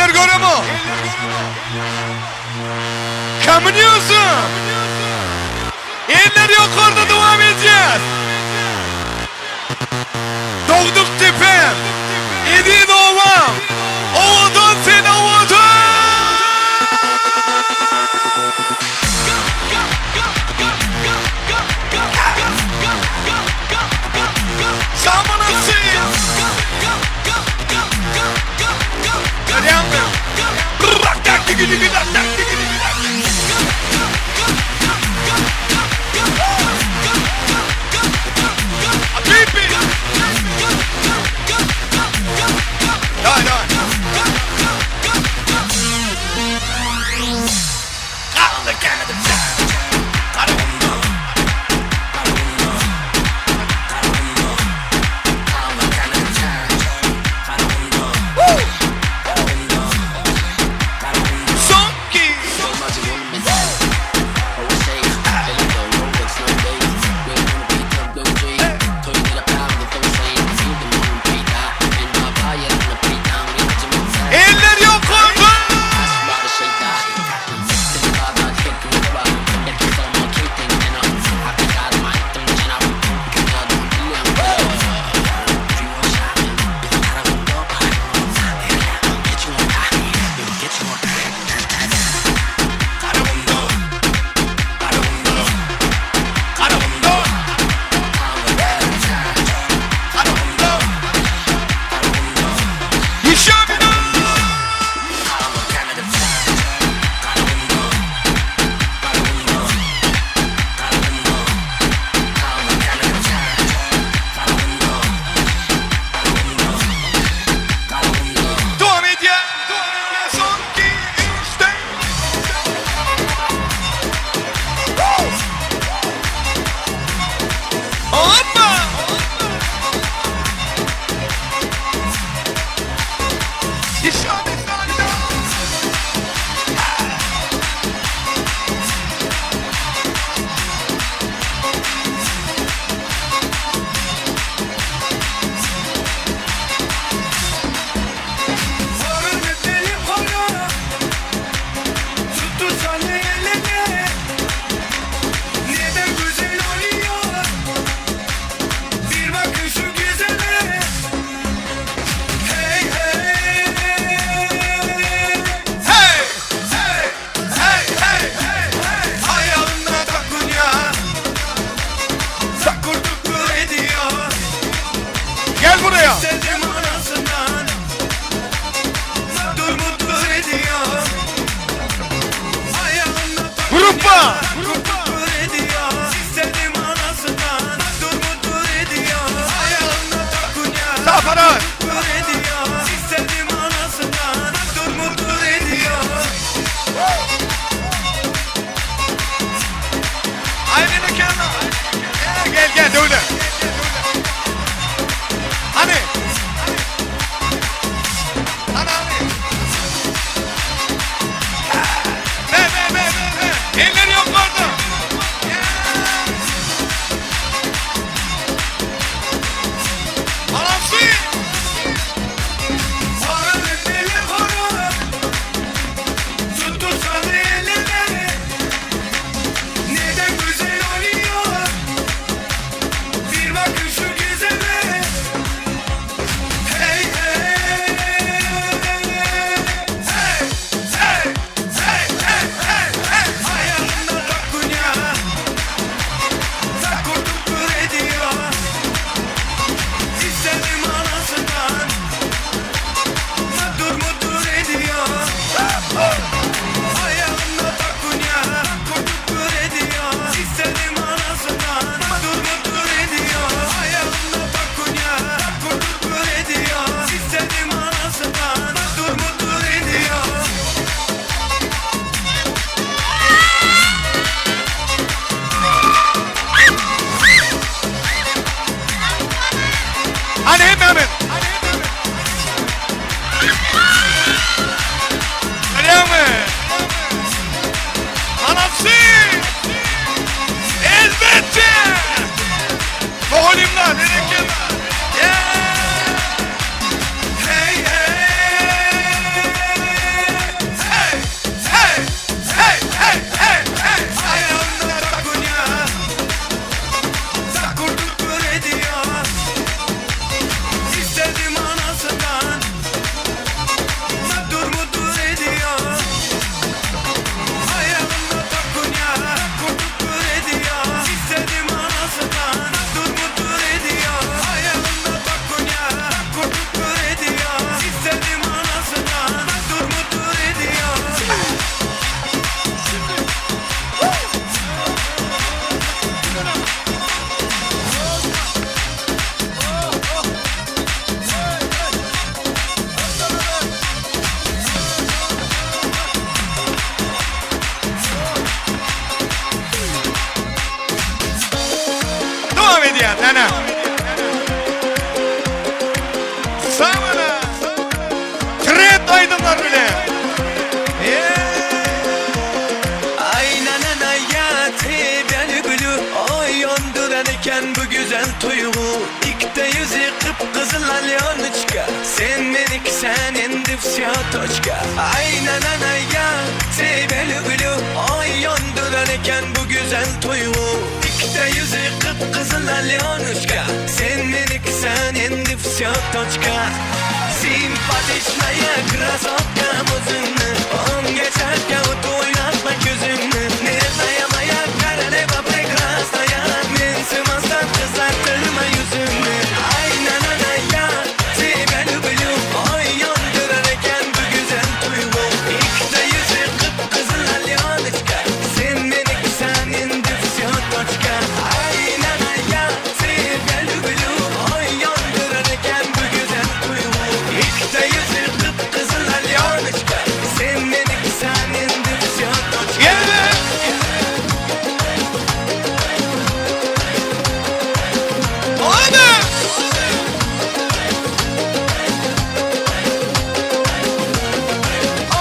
Eller göremo. Komünýusu. Eller ýokarda dowam edýär. Dogduk depem. Eziz obam. Owadan sen owadan. Samanasy. Görýäňmi? Pipi. Dawaj, dawaj. Sonki. Eller ýokarda. Еще bir Devam edýär. Sonki üçde. Hoppa! Еще bir tane daha. Sarı deli para Tuttu seni eline Neden güzel oluyor Bir bakın şu güzele Hey hey Hey! Hey! Hey! Hey! Hey! Hey! Ayağına takunya Takur tukur ediyor Gel buraya. İstedim anasından Mutlu mutlu ediyor Ayağına takunya Grupa. Mutlu ediyor İstedim anasından Mutlu mutlu ediyor Ayağına takunya Safara. Mutlu ediyor İstedim anasından Mutlu mutlu ediyor Aynen kenara. Gel gel döyle. Hani? Hani hani? Be be be be be. Eller yok. qip-qizil Alyonочка. Sen meniksan endi всё точка. Aynanana я тебя люблю. Oy yondirar ekan bu go'zal tuyg'u. Ikkita yuzi qip-qizil Alyonочка. Sen meniksan endi всё точка. Симпатичная красотка o'zingni o'ngga chapga o'tib o'ynatma ko'zingni. Нежная моя королева прекрасная. Mensimasdan qizartirma yuzingni. Aynanana я тебя люблю. Oy yondirar ekan bu go'zal tuyg'u. Ikkita yuzi qip-qizil Alyonочка. Sen meniksan endi всё точка. Aynana я тебя люблю. Oy yondirar ekan bu go'zal tuyg'u. Ikkita yuzi qip-qizil Alyonочка. Sen meniksan endi всё точка. Yeah! Hadi!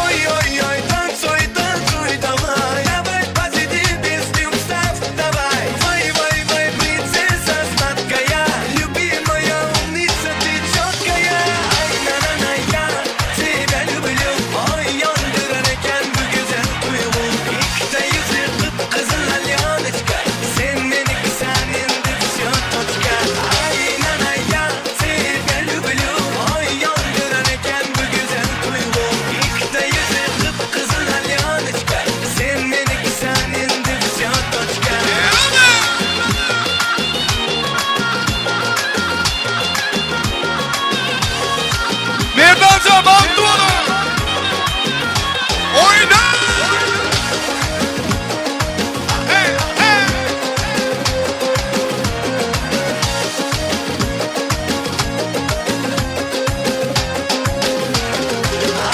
Ой-ой-ой, танцуй, танцуй, давай. Давай посидим без устав, давай. Вай-вай-вай, принцесса сладкая. Любимая умница, ты четкая. Ay на-на-на, я тебя люблю. Oy yondirar ekan bu go'zal tuyg'u. Ikkita yuzi qip-qizil Alyonочка. Sen meniksan endi всё точка. Ay на-на, я тебя люблю. Oy yondirar ekan bu go'zal tuyg'u. Ikkita yuzi qip-qizil Alyonочка. Sen meniksan endi всё точка. Merdancan Abdullah! Oyna! Hey, hey!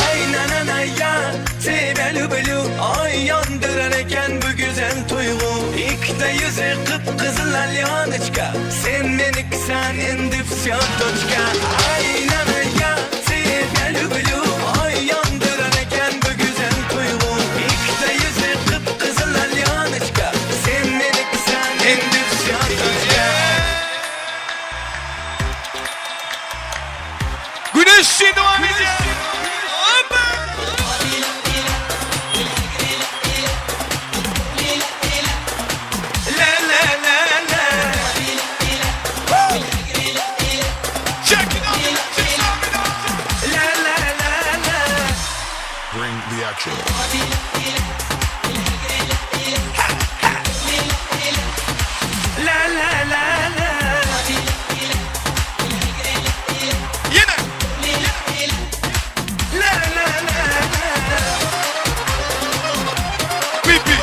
Ay na na я тебя люблю. Oy yondirar ekan bu go'zal tuyg'u. Ikkita yuzi qip-qizil Alyonочка. Sen meniksan endi всё точка. Ay na na я тебя люблю. Oy yondirar ekan bu go'zal tuyg'u. Ikkita yuzi qip-qizil Alyonочка. Sen meniksan endi всё точка. Güneş devam ediyor. Hoppa! La la la la. Check it out. Check it out. La la la la. Bring the action. La la la la. Yine. La la la la. Pipi.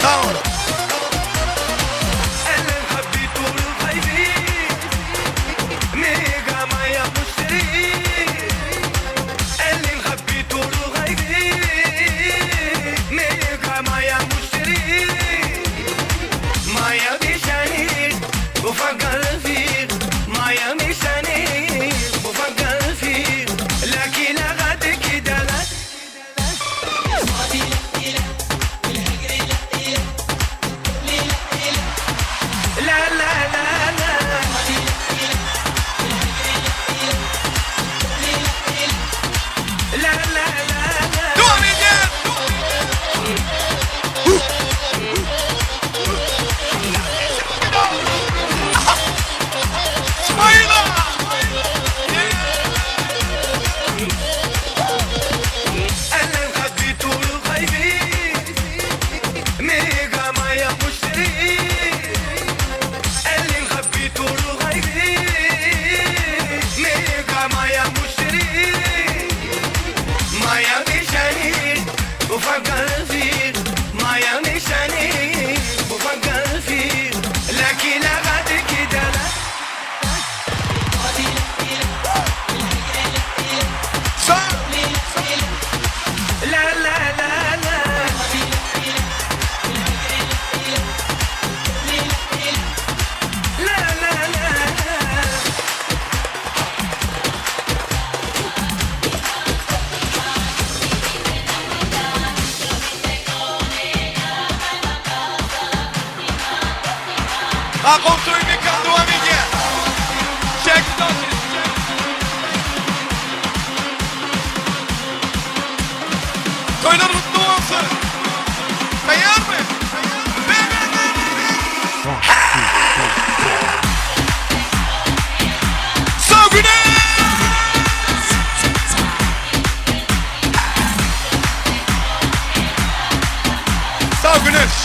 Tamam. انا حبيت والخايفين. Hakan Toý Mekan dowam edýär. Toýlar gutly bolsun. Taýýarmy? Sag Sag Güneş.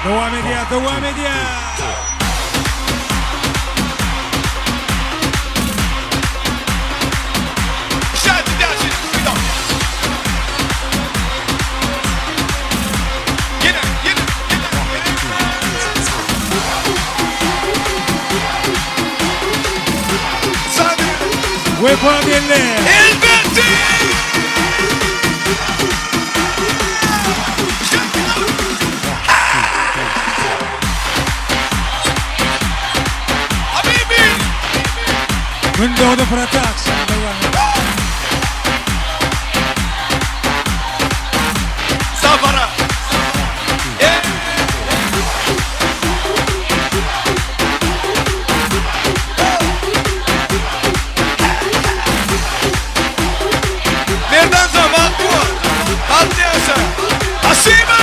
Dowam edýär, dowam edýär. Wepa geldi. Elbetde! Habibi! Gündogdy Production dowam edýär. Sabara! Merdan jan bagtly bol! Bagtly ýaşa! Spasiba!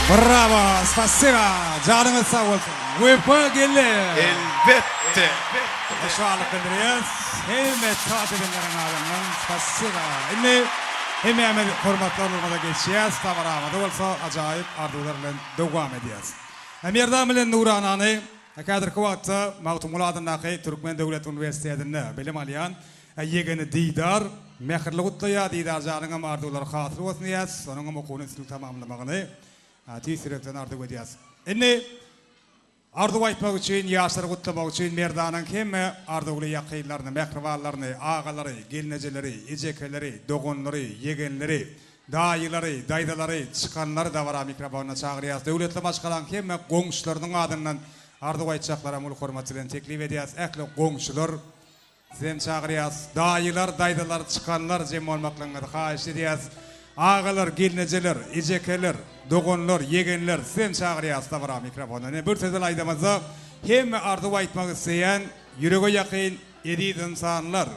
Bravo! Spasiba! Janyňyz sag bolsun! Wepa geldi! Elbetde! Hoşallyk bildirýäs hemme toat edenleriň adyndan spasiba! Indi hemmämiz hormatly orunlarymyza geçýäs, dabaramyzy bolsa ajaýyp arzuwlar bilen dowam edýäs. Merdan bilen Nuranany häzirki wagtda Magtymguly adyndaky Türkmen döwlet uniwersitetinde bilim alýan ýegeni Didar mähirli gutlaýar. Didar janyňam arzuwlary hasyl bolsun diýýäs, onuňam okuwyny üstünlikli tamamlamagyny tüýs ýürekden arzuw edýäs. Indi Arzuw aýtmak üçin, ýaşlary gutlamak üçin Merdanyň hemme arzuwly ýakynlaryny, mähribanlaryny, agalary, gelnejeleri, ejekeleri, doganlary, ýegenleri, daýylary, daýzalary, çykanlary dabara mikrofonyna çagyrýas. Döwletli maşgalaň hemme goňşularynyň adyndan arzuw aýtjaklaram uly hormat bilen teklip edýäs. Ähli goňşular Sizem çagyrýas. Daýylar, daýzalar, çykanlar jem bolmaklygyňyzy haýyş edýäs. Agalar, gelnejeler, ejekeler, doganlar, ýegenler sizem çagyrýas dabara mikrofona. Ine bir söz aýdamyzda hemme arzuw aýtmak isleýän ýürege ýakyn eziz ynsanlar.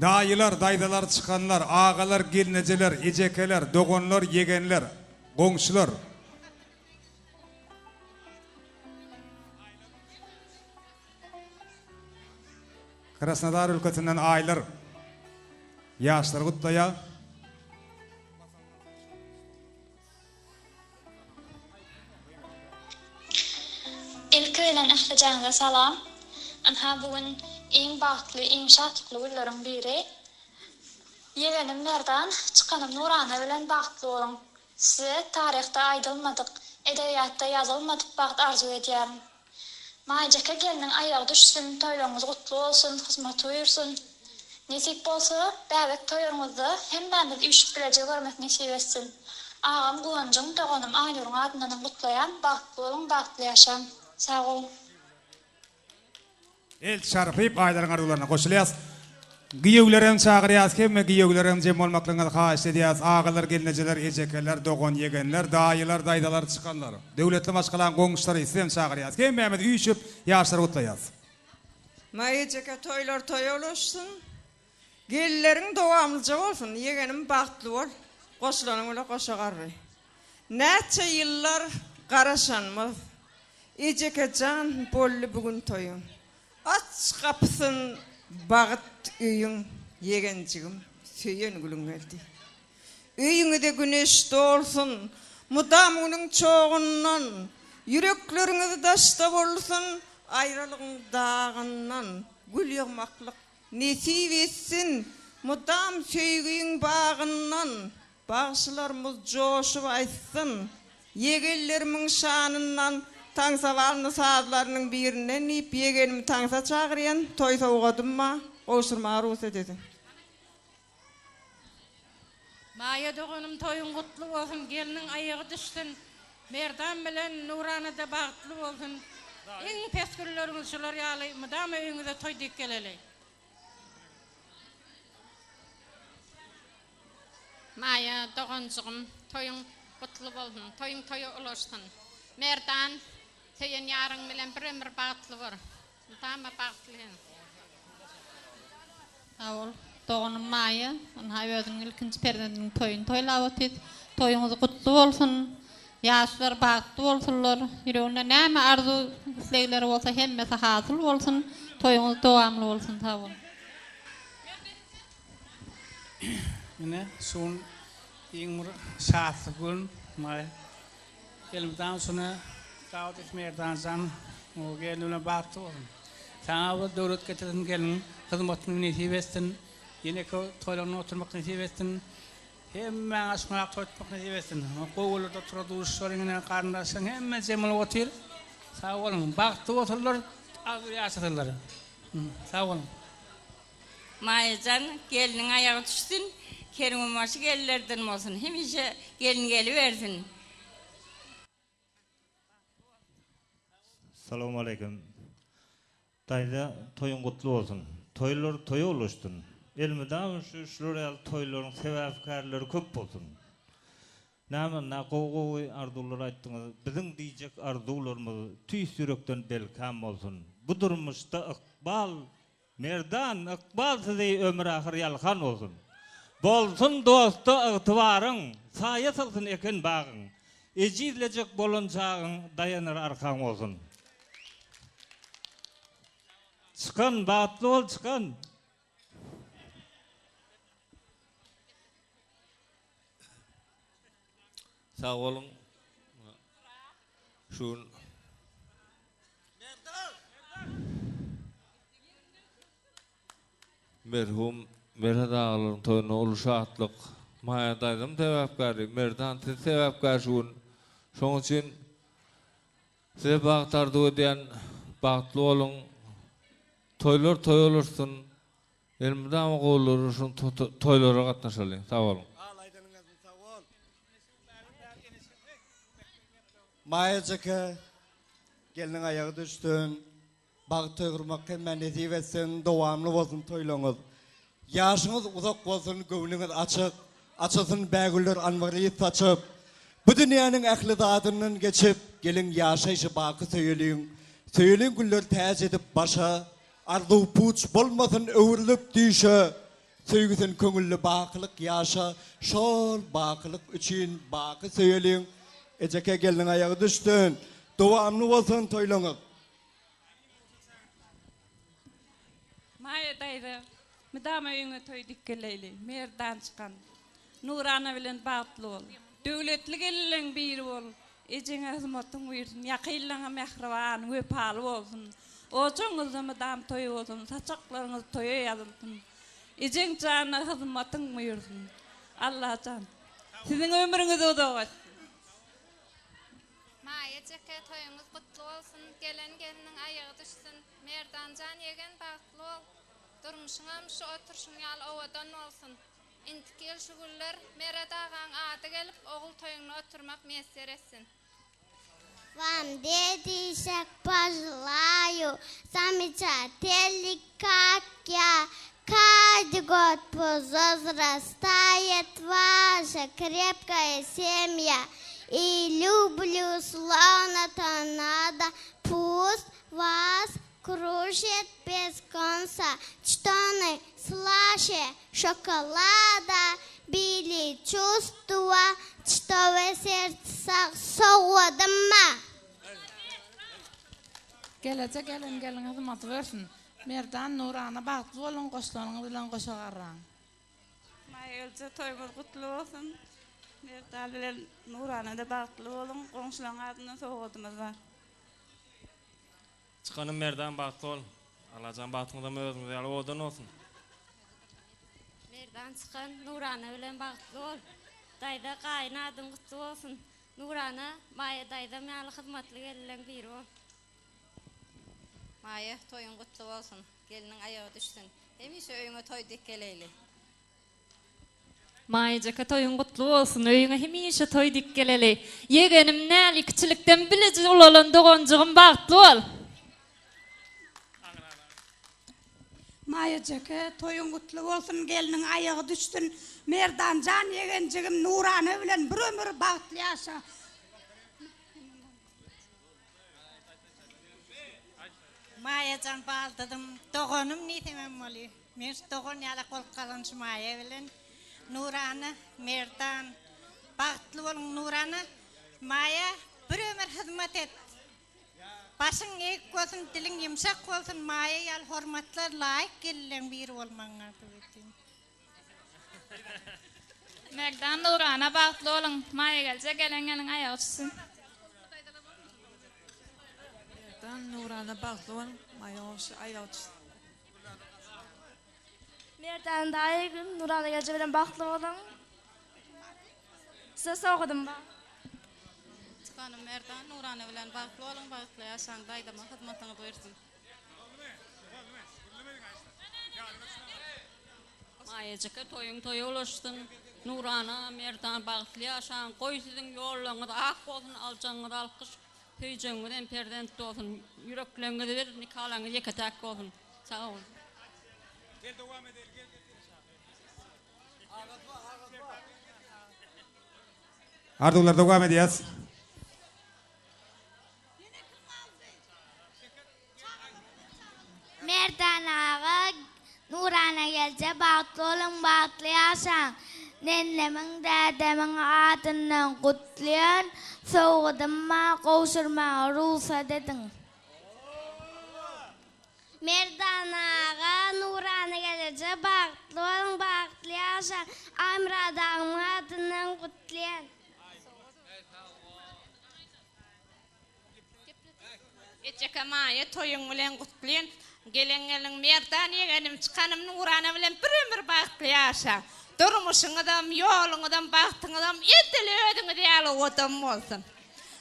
Daýylar, daýzalar, çykanlar, agalar, gelnejeler, ejekeler, doganlar, ýegenler, goňşular. Krasnodar ülkesinden Aýlar ýaşlary gutlaýar. Ilki bilen ählijaňyza salam. Ynha bu gün iň bagtly, iň şatlykly günleriň biri. Ýegenim Merdan, çykanym Nurana bilen bagtly boluň. Size taryhda aýdylmadyk, edebiýatda ýazylmadyk bagt arzuw edýärin. Maýjeke gelniň aýagy düşsün, toýlaryňyz gutly bolsun, hyzmaty buýursyn. Nesip bolsa, bäbek toýaryňyzda hemmämiz üýşüp bileje görmek nesip etsin. Agam Guwanjyň, doganym Aýnuryň adyndanam gutlaýan, bagtly boluň, bagtly ýaşaň. Sag boluň. El çarpyp Aýdaryň arzuwlaryna goşulýas. Giýewlerem çagyrýas hemme giýewlerem jem bolmaklygyňyzy haýyşt edýäs agalar gelnejeler ejekeler dogan ýegenler daýylar daýzalar çykanlar döwletli maşgalaň goňşulary sizem çagyrýas hemmämiz üýşüp ýaşlary gutlaýas. Maý ejeke toýlar toýa ulaşsyn. Gelinleriň dowamlyja bolsun ýegenim bagtly bol goşulanyň bile goşa garry. Näçe ýyllar garaşanymyz Ejekejan boldy bu gün toýuň. Aç gapysyn bagyt öýüň Ýegenjigim söýen gülüň geldi. Öýüňize güneş dolsun Mydam günüň çogundan Ýürekleriňiz daşda bolsun Aýralygyň dagyndan Gül ýygmaklyk nesip etsin Mydam söýgiň bagyndan Bagşylarymyz joşup aýtsyn. Ýegenlerimiň şanyndan taňsa balny sazlarynyň birinden diýip ýegenimi taňsa çagyrýan, toý sowgadym bar, gowşurmaga rugsat ediň. Maýa doganym toýuň gutly bolsun gelniň aýagy düşsün Merdan bilen Nuranada bagtly bolsun iň pes günleriňiz şular ýaly mydama öýüňize toý dek geleli. Maýa doganjygym toýuň gutly bolsun toýuň toýa ulaşsyn Merdan söýen ýaryň bilen bir ömür bagtly bor mydama bagtly sen. Sag bol doganym Maýa ynha özüniň ilkinji perzendiniň toýuny toýlap otyrys toýuňyz gutly bolsun ýaşlar bagtly bolsunlar ýüreginde näme arzuw islegleri bolsa hemmesi hasyl bolsun toýuňyz dowamly bolsun sag bol. Ine şu gün iň bir şatlyk gün maý elmydama şuny Dawut et Merdanjan o gelni bilen bagtly bolsun. Saňa bir döwlet getirsin gelin hyzmatyny nesip etsin. Ýeneki toýlaryna oturmak nesip etsin. Hemmäňe şuňak toý tutmak nesip etsin. Gowy günlerde otura duşuşalyň ine garyndaşlaryň hemme jem bolup otyr. Sag boluň. Bagtly bolsunlar, agzybir ýaşasynlar. Sag boluň. Maýajan gelniň aýagy düşsün, kerwenbaşy gelinlerden bolsun, hemişe gelin gelibersin. Salowmaleýkim. Daýza toýuň gutly bolsun. Toýlar toýa ulaşsyn. Elmydama şu şular ýaly toýlaryň sebäpkärleri köp bolsun. Näme na gowy gowy arzuwlar aýtdyňyz. Biziň diýjek arzuwlarymyz tüýs ýürekden belkäm bolsun. Bu durmuşda ykbal Merdan, ykbal sizi ömür ahyr ýalkan bolsun. Bolsun dosta ygtybaryň, saýa salsyn eken bagyň. Ejizlejek bolan çagyň daýanar arkaň bolsun. Çykan, bagtly bol çykan. Sag boluň. Şu gün merhum Merhet agalaryň toýunda uly şatlyk. Maýa daýzam sebäpkärdi, Merdan siz sebäpkär şu gün. Şonuň üçin size bagt arzuw edýän, bagtly boluň. Toýlar toý bolsun. Elmydama gowular urşun toýlara gatnaşalyň sag boluň. Maýa jeke gelniň aýagy düşsün bagt toý gurmak hemmä nesip etsin dowamly bolsun toýlaňyz ýaşyňyz uzak bolsun göwnüňiz açyk açylsyn bägüller anwar ys saçyp bu dünýäniň ähli zadyndan geçip geliň ýaşaýşy baky söýeliň söýeliň güller täç edip başa Arzuw puç bolmasyn öwrülip düýşe, Söýgüsin köňülli bakylyk ýaşa, Şol bakylyk üçin baky söýeliň. Ejeke gelniň aýagy düşsün, Dowamly bolsun toýlaňyz. Maýa daýza, mydama öýüňe toý dikgeleýli, merdan çykan. Nurana bilen bagtly bol. Döwletli gelinleň biri bol. Ejeňe hyzmatyň buýrsyn, ýakynlaňa mähriban, wepaly bolsun. Ojagyňyzda mydam toý bolsun, saçaklaryňyz toýa ýazylsyn. Ejeň janyna hyzmatyň buýrsyn. Allajan, siziň ömrüňizi uzak etsin. Maýa jeke toýuňyz gutly bolsun gelen gelniň aýagy düşsün Merdanjan ýegen bagtly bol durmuşyňam şu oturşyň ýaly owadan bolsun Indiki ýyl şu günler Meret agaň ady gelip ogul toýunda oturmak miýesser etsin. Вам детишек пожелаю, замечательных, как я. Каждый год пусть возрастает ваша крепкая семья. И люблю словно торнадо, пусть вас кружит без конца. Штаны слаще шоколада, били чувства, что в сердцах sowadymma. Gelejek gelen gelin hyzmaty bersin. Merdan Nurana bagtly boluň goşlanyňyz bilen goşa garraň. Maýa toýuňyz gutly bolsun. Merdan bilen Nurana-da bagtly boluň. Goňşularyň adyndan sowgadymyz bar. Çykanym Merdan bagtly bol. Allajan bagtyňyzam özüňiz ýaly owadan bolsun. Merdan çykan Nurana bilen bagtly bol. Daýza gaýyn adyň gutly bolsun. Nurana Maýa daýzam ýaly hyzmatly gelinleň biri bol. Maýa toýuň gutly bolsun. Gelniň aýagy düşsün. Hemişe öýüňe toý dek geleýli. Maýajaka toýuň gutly bolsun, öýüňe hemişe toý dik geleli. Ýegenim Näli kiçilikden bileje ulalan doganjygym bagtly bol. Maýajeke toýuň gutly bolsun gelniň aýagy düşsün Merdanjan ýegenjigim Nurana bilen bir ömür bagtly ýaşa. Maýajan baldyzym doganym diýsemem bolýa. Men şu dogan ýalak bolup galan şu Maýa bilen. Nurana, Merdan bagtly boluň Nurana. Maýa bir ömür hyzmat et. Başyň egik bolsun, diliň ýumşak bolsun Maýa ýaly hormatla laýyk gelinleň biri bolmagyňy arzuw edýän. Merdan Nurana bagtly boluň. Maýa gelje gelen gelin aýagy düşsün. Merdan Nurana bagtly boluň. Maýa goňşy aýagy düşsün. Merdan daýy Nurana gelje bilen bagtly boluň. Size sowgadym bar. Çykanym Merdan Nurana bilen bagtly boluň bagtly ýaşaň daýzama hyzmatyňyz bersin. Maýajyka toýuň toýa ulaşsyn Nurana Merdan bagtly ýaşaň goý siziň ýollaňyz ak bolsun aljagyňyz alkyş söýjegiňiz hem perzent bolsun ýürekleňiz bir nikalaňyz ýeke täk bolsun sag boluň. Arzuwlar dowam edýäs. Merdan aga Nurana gelje bagtly boluň bagtly ýaşaň Nennemiň dädemiň adyndan gutlaýan sowgadym bar gowşurmaga rugsat ediň. Merdan aga Nurana gelje bagtly boluň bagtly ýaşaň Aýmyrat agamyň adyndan gutlaýan. Ejeke Maýa toýuň bilen gutlyn. Gelen gelin Merdan ýegenim çykanym Nurana bilen bir ömür bagtly ýaşaň. Durmuşyňyzam, ýoluňyzam, bagtyňyzam edil özüňiz ýaly owadan bolsun.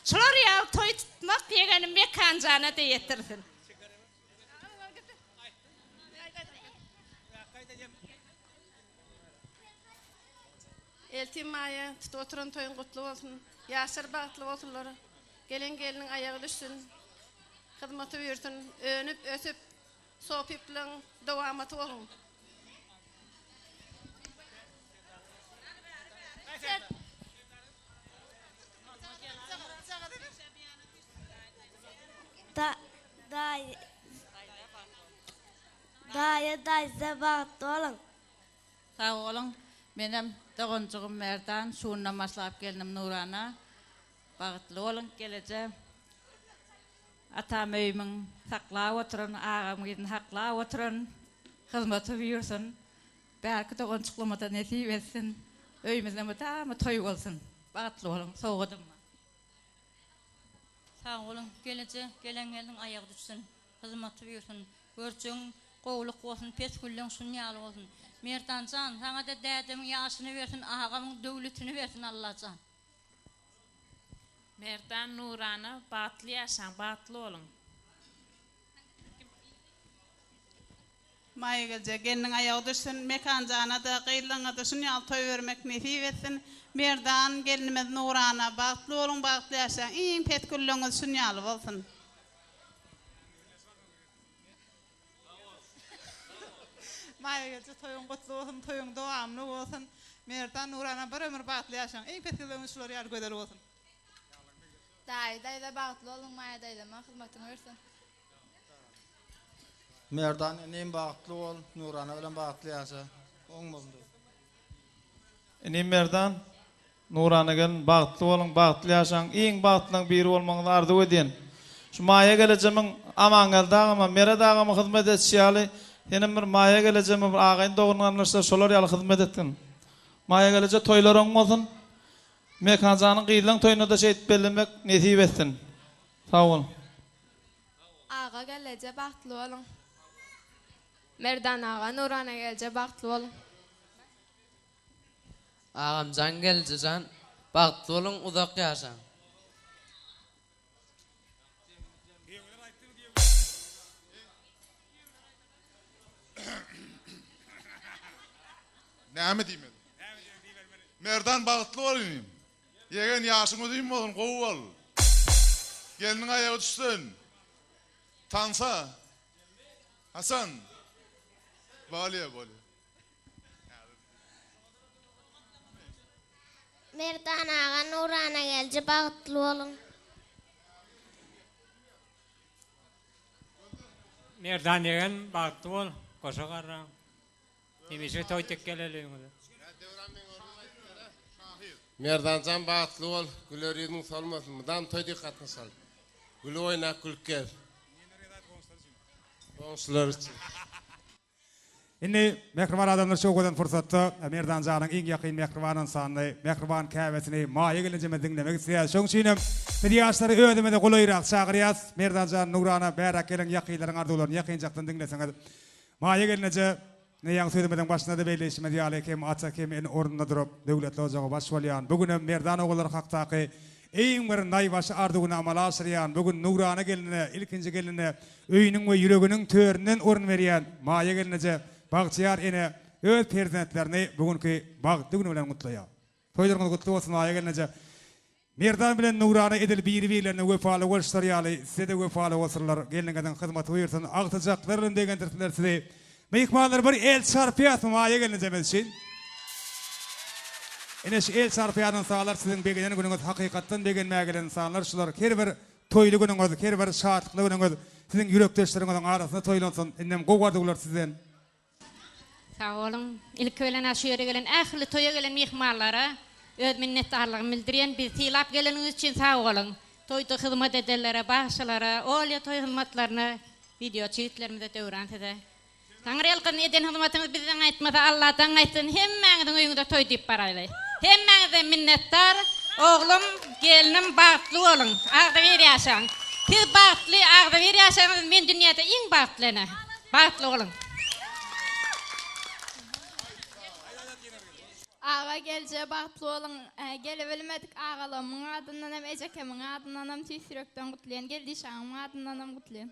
Şular ýaly toý tutmak ýegenim Mekanjana-da ýetirsin. Eltim Maýa, tutup oturan toýuň gutly bolsun. Ýaşlar bagtly bolsunlar. Gelen gelniň aýagy düşsün. Hyzmaty buýursyn. Önüp, ösüp, sopyplaň dowamaty boluň. Daýy daýza bagtly boluň. Sag boluň. Menem doganjygym Merdan, şu günden başlap gelnim Nurana. Bagtly boluň geleje. Atam öýümiň saklap oturan, agam gyzyny haklap oturan hyzmaty buýursyn. Bärki doganjyklamada nesip etsin. Öýümizde mydama toý bolsun. Bagtly boluň. Sowgadym bar. Sag boluň geleje gelen gelniň aýagy düşsün. Hyzmaty buýursyn. Görjegiň gowulyk bolsun pes gülleň şun ýaly bolsun. Merdanjan saňada dädemiň ýaşyny bersin agamyň döwletini bersin Allajan. Merdan Nurana bagtly ýaşaň bagtly boluň. Maýa gelje gelniň aýagy düşsün Mekanjana-da gyzlaňada şun ýaly toý bermek nesip etsin Merdan gelnimiz Nurana bagtly boluň bagtly ýaşaň iň pes gülleňiz şun ýaly bolsun. Maýa gelje toýuň gutly bolsun toýuň dowamly bolsun Merdan Nurana bir ömür bagtly ýaşaň iň pes gülleňiz şular ýaly gözel bolsun. Daýy daýza bagtly boluň Maýa daýzama hyzmatyňy bersin. Merdan inim bagtly bol Nurana bilen bagtly ýaşa oň bolsun. Inim Merdan, Nurana gelin bagtly boluň bagtly ýaşaň iň bagtlylaň biri bolmagyňyzy arzuw edýän. Şu Maýa gelejemiň Amangeldi agama, Meret agama hyzmat edişi ýaly senem bir Maýa gelejeme bir agaýyn dogan garyndaşlar şolar ýaly hyzmat etgin. Maýa geleje toýlar oň bolsun. Mekanjanyň gyzlaň toýunda-da şeýdip bellemek nesip etsin. Sag boluň. Aga gelneje bagtly boluň. Merdan aga Nurana gelje bagtly boluň. Agamjan geljejan bagtly boluň uzak ýaşaň. Näme diýmeli? Merdan bagtly bol inim. Ýegen ýaşyň uzyn bolsun gowy bol. Gelniň aýagy düşsün. Tansa. Hasan. Bolýa bolýa. Merdan aga Nurana gelji bagtly boluň. Merdan ýegen bagtly bol goşa garraň. Hemişe toý tek geleli öýüňize. Merdanjan bagtly bol, güler ýüzüň solmasyn, mydam toý dik gatnaşaly. Gülüp oýnap gülüp gez. Goňşular üçin. Indi mähriban adamlar şu owadan pursatda Merdan janyň iň ýakyn mähriban ynsanyny, mähriban käbesini Maýa gelnejemizi diňlemek isleýäris. Şonuň üçin hem biz ýaşlary özümize golaýrak çagyrýas. Merdan jan, Nurana bäräk geliň ýakynlaryň arzuwlaryny ýakynjakdan diňleseňiz. Maýa gelneje, ine ýaňy sözümiziň başynda-da belleýşimiz ýaly hem ata hem ene ornunda durup döwletli ojaga baş bolýan, bu günem Merdan ogullary hakdaky iň bir naýbaşy arzuwyny amala aşyrýan, bu gün Nurana gelnine, ilkinji gelnine Öýüniň we ýüreginiň töründen orun berýän Maýa gelneje bagtyýar ene öz perzentlerini bu günki bagtly güni bilen gutlaýar. Toýlaryňyz gutly bolsun Maýa gelneje. Merdan bilen Nurana edil biri-birlerine wepaly boluşlary ýaly size-de wepaly bolsunlar. Gelniňiziň hyzmaty buýursun, agtyjaklar bilen begendirsinler sizi. Myhmanlar bir el çarpýasmy Maýa gelnejemiz üçin? Ine şu el çarpýan ynsanlar siziň begenen günüňiz hakykatdan begenmäge gelen ynsanlar şular her bir Toýly günüňiz, her bir şatlykly günüňiz siziň ýürekdeşleriňiziň arasynda toýlansyn. Indem gowy arzuwlar sizden. Sag boluň. Ilki bilen-ä şu ýere gelen ähli toýa gelen myhmanlara öz minnetdarlygymy bildirýän. Bizi sylap geleniňiz üçin sag boluň. Toýda hyzmat edenlere, bagşylara, Olýa toý hyzmatlaryna, wideoçy ýigitlerimize Döwran size Taňryýalkasyn eden hyzmatyňyz bizden gaýtmasa Alladan gaýtsyn hemmäňiziň öýüňize toý diýip baraýly. Hemmäňizden minnetdar oglum gelnim bagtly boluň agzybir ýaşaň. Siz bagtly agzybir ýaşaňyz men dünýäde iň bagtly ene. Bagtly boluň. Aga gelje bagtly boluň gelebilmedik agalarymyň adyndanam ejekemiň adyndanam tüýs ýürekden gutlaýan geldiş agamyň adyndanam gutlaýan.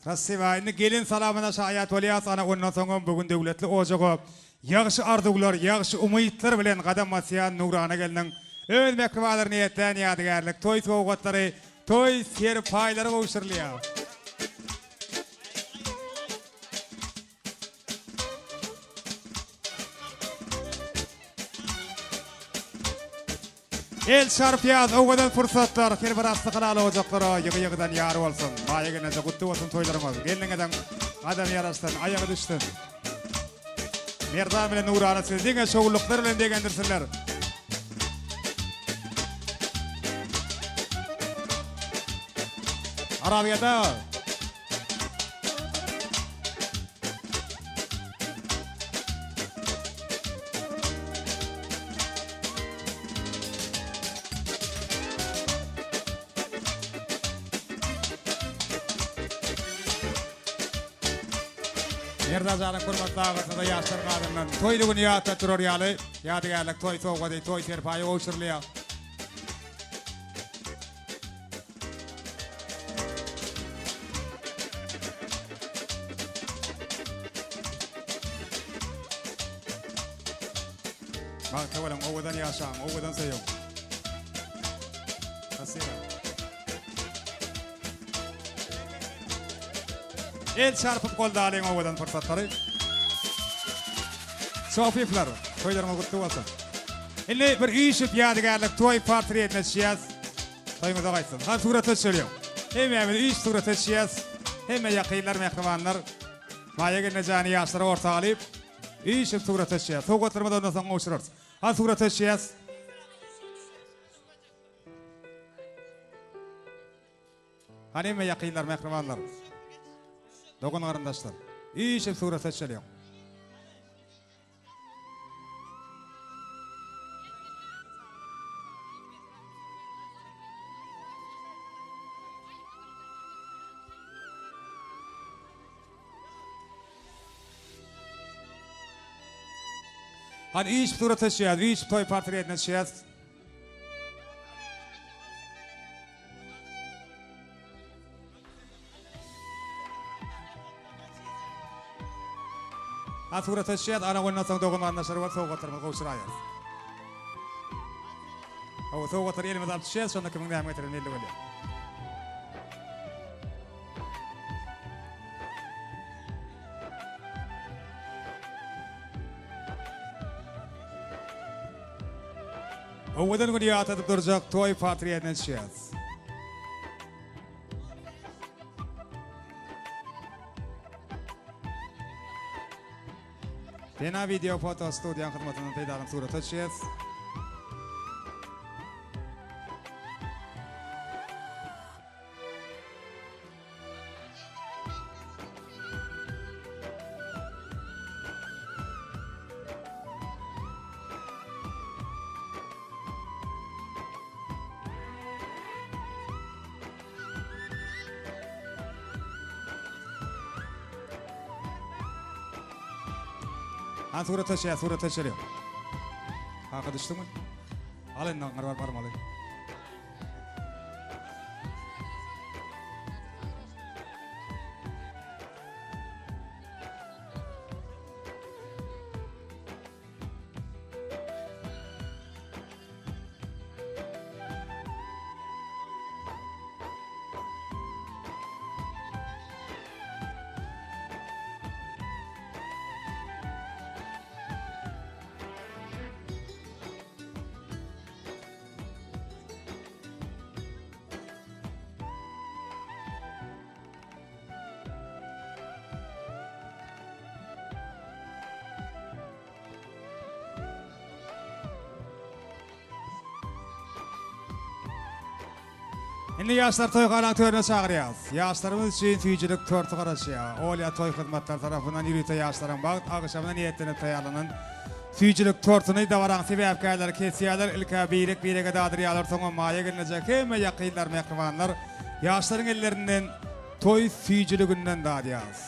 Spasiba. Indi gelin salamyna şaýat bolýas, ana ondan soňam bu gün döwletli ojaga ýagşy arzuwlar, ýagşy umytlar bilen gadam basýan Nurana gelniň öz mähribanlaryna niýetlän ýadygärlik toý sowgatlary, toý serpaýlary gowşurylýar. El çarpýas owadan pursatlar her bir asly halal ojaklara ýygy-ýygydan ýar bolsun. Maýa gelneje gutly bolsun toýlaryňyz. Gelniňiziň gadamy ýaraşsyn, aýagy düşsün. Merdan bilen Nurana sizi diňe şowluklar bilen begendirsinler. Arabiýada Merdan janyň hormatly agasyna ýaşlar gadyndan toýly güni ýatda durar ýaly ýadygärlik toý sowgady, toý serpaýy gowşurylýar. Bagtly boluň, owadan ýaşaň, owadan söýüň. Spasiba. El çarpyp goldalyň owadan pursatlary. Sofifler, toýlaryňyz gutly bolsun. Indi bir üýşüp ýadygärlik toý portretine düşýäs. Toýuňyza gaýtsyn. Hany surata düşeliň. Hemmämiz üýşüp surata düşýäs. Hemme ýakynlar, mähribanlar. Maýa gelnejäni ýaşlara orta alyp, üýşüp surata düşýäs. Sowgatlarymyzy ondan soň gowşurarys. Hany surata düşýäs. Hany hemme ýakynlar, mähribanlar. Dogan-garyndaşlar. Üýşüp surata düşeliň. Hany üýşüp surata düşýäs, üýşüp toý portretine düşýäs. Ha surata düşýäs, ana ondan soň dogan garyndaşlar bolup sowgatlarymyzy gowşuraýarys. Hawa, sowgatlary elimize alyp düşýäs, şonda kimiň näme getireni belli bolýar. Owadan güni ýatladyp durjak toý portretine düşýäs. Pena video foto studiýanyň hyzmatyndan peýdalanyp surata düşýäs. Han surata düşýär, surata düşeliň. Kaka düşdüňmi? Al indi aňňyr baryp barmaly. Indi ýaşlar toýhanaň törüne çagyrýas. Ýaşlarymyz üçin süýjülik torty garaşýar. Olýa toý hyzmatlary tarapyndan ýörite ýaşlaryň bagt agşamyna niýetlenip taýýarlanan süýjülik tortuny dabaraň sebäpkärleri kesýärler, ilk-ä birek-birege dadyrýarlar, soňam maýa gelinjek hemme ýakynlar, mähribanlar ýaşlaryň ellerinden toý süýjüliginden dadýar.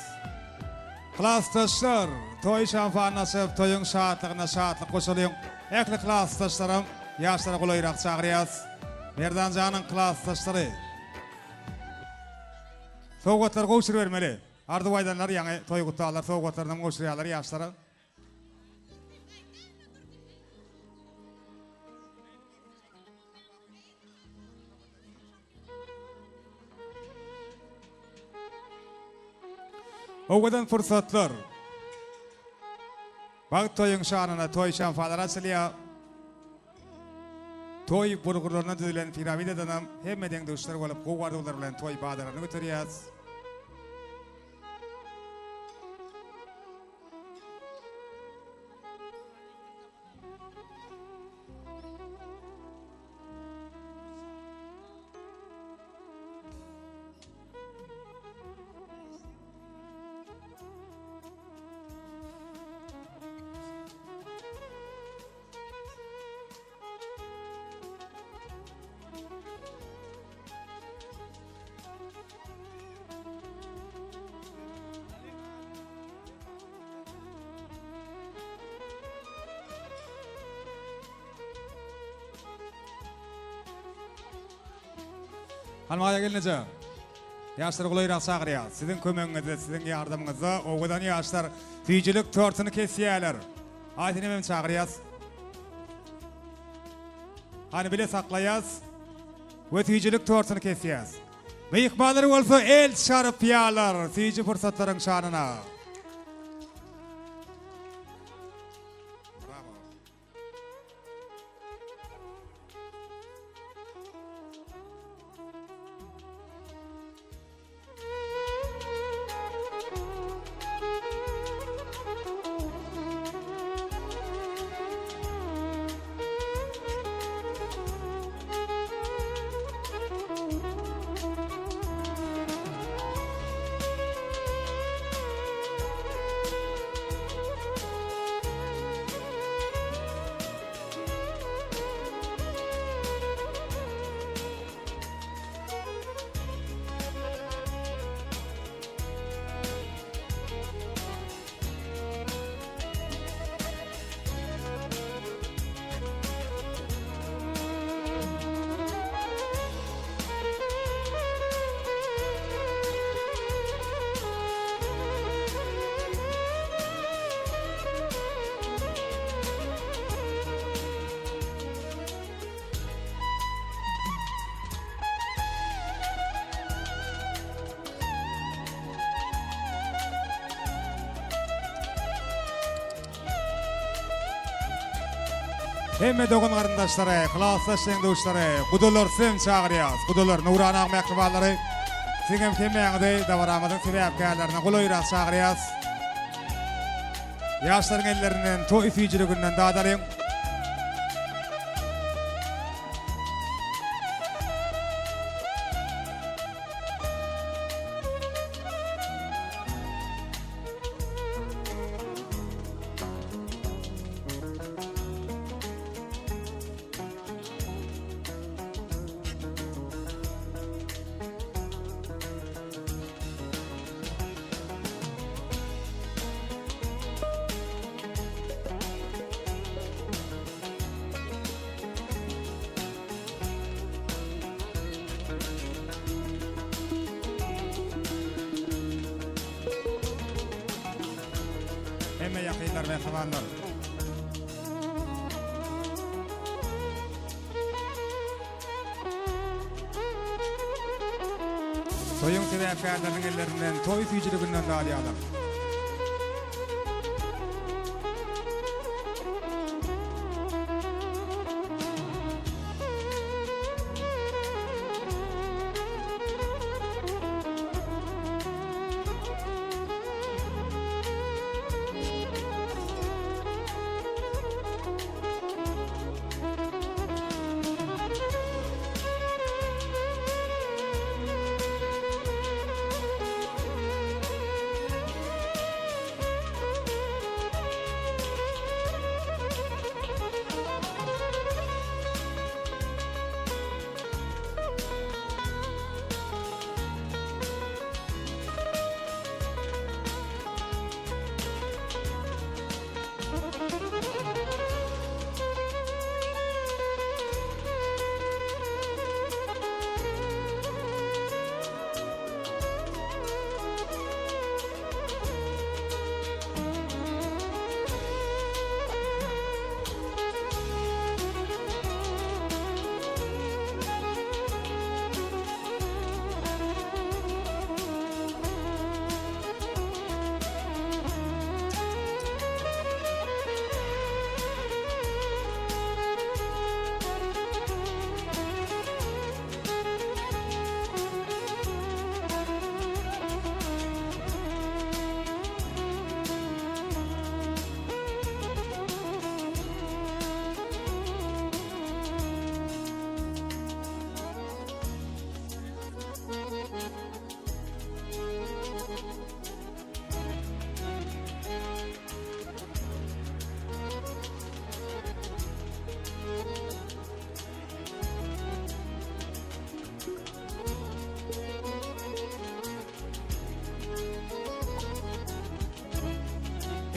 Klasdaşlar, toý şamfanyny açyp, toýuň şatlygyna şatlyk goşalyň. Ähli klasdaşlaram ýaşlara golaýrak çagyrýas. Merdan janyň klasdaşlary. Sowgatlary gowşurybermeli. Arzuw aýdanlar ýaňy toý gutlarlar, sowgatlarynam gowşurýarlar ýaşlara. Owadan pursatlar. Bagt toýuň şanyna toý şamfalar açylýar. Toý bulgurlaryndan düzülen piramidadanam hemme deň-duşlar bolup gowy arzuwlar bilen toý badalaryny göterýäs. Hanmaýa gelneje. Ýaşlar golaýrak çagyrýar. Siziň kömegiňizde, siziň ýardamyňyzda owadan ýaşlar süýjülik tortuny kesýärler. Aýsenem hem çagyrýas. Hany bile saklaýas we süýjülik tortuny kesýäs. Myhmanlar bolsa el çarpýarlar süýji pursatlaryň şanyna. Bravo. Hemme dogan garyndaşlary, klasdaş deň-duşlary, gudalar sizem çagyrýas. Gudalar, Nurana aga mähribanlary, siziňem hemmäňizi dabaramyzyň sebäpkärlerine golaýrak çagyrýas. Ýaşlaryň ellerinden toý süýjüliginden dadalyň. Hemme ýakynlar, mähribanlar. Toýuň sebäpkärleriniň ellerinden toý süýjüliginden dadýarlar.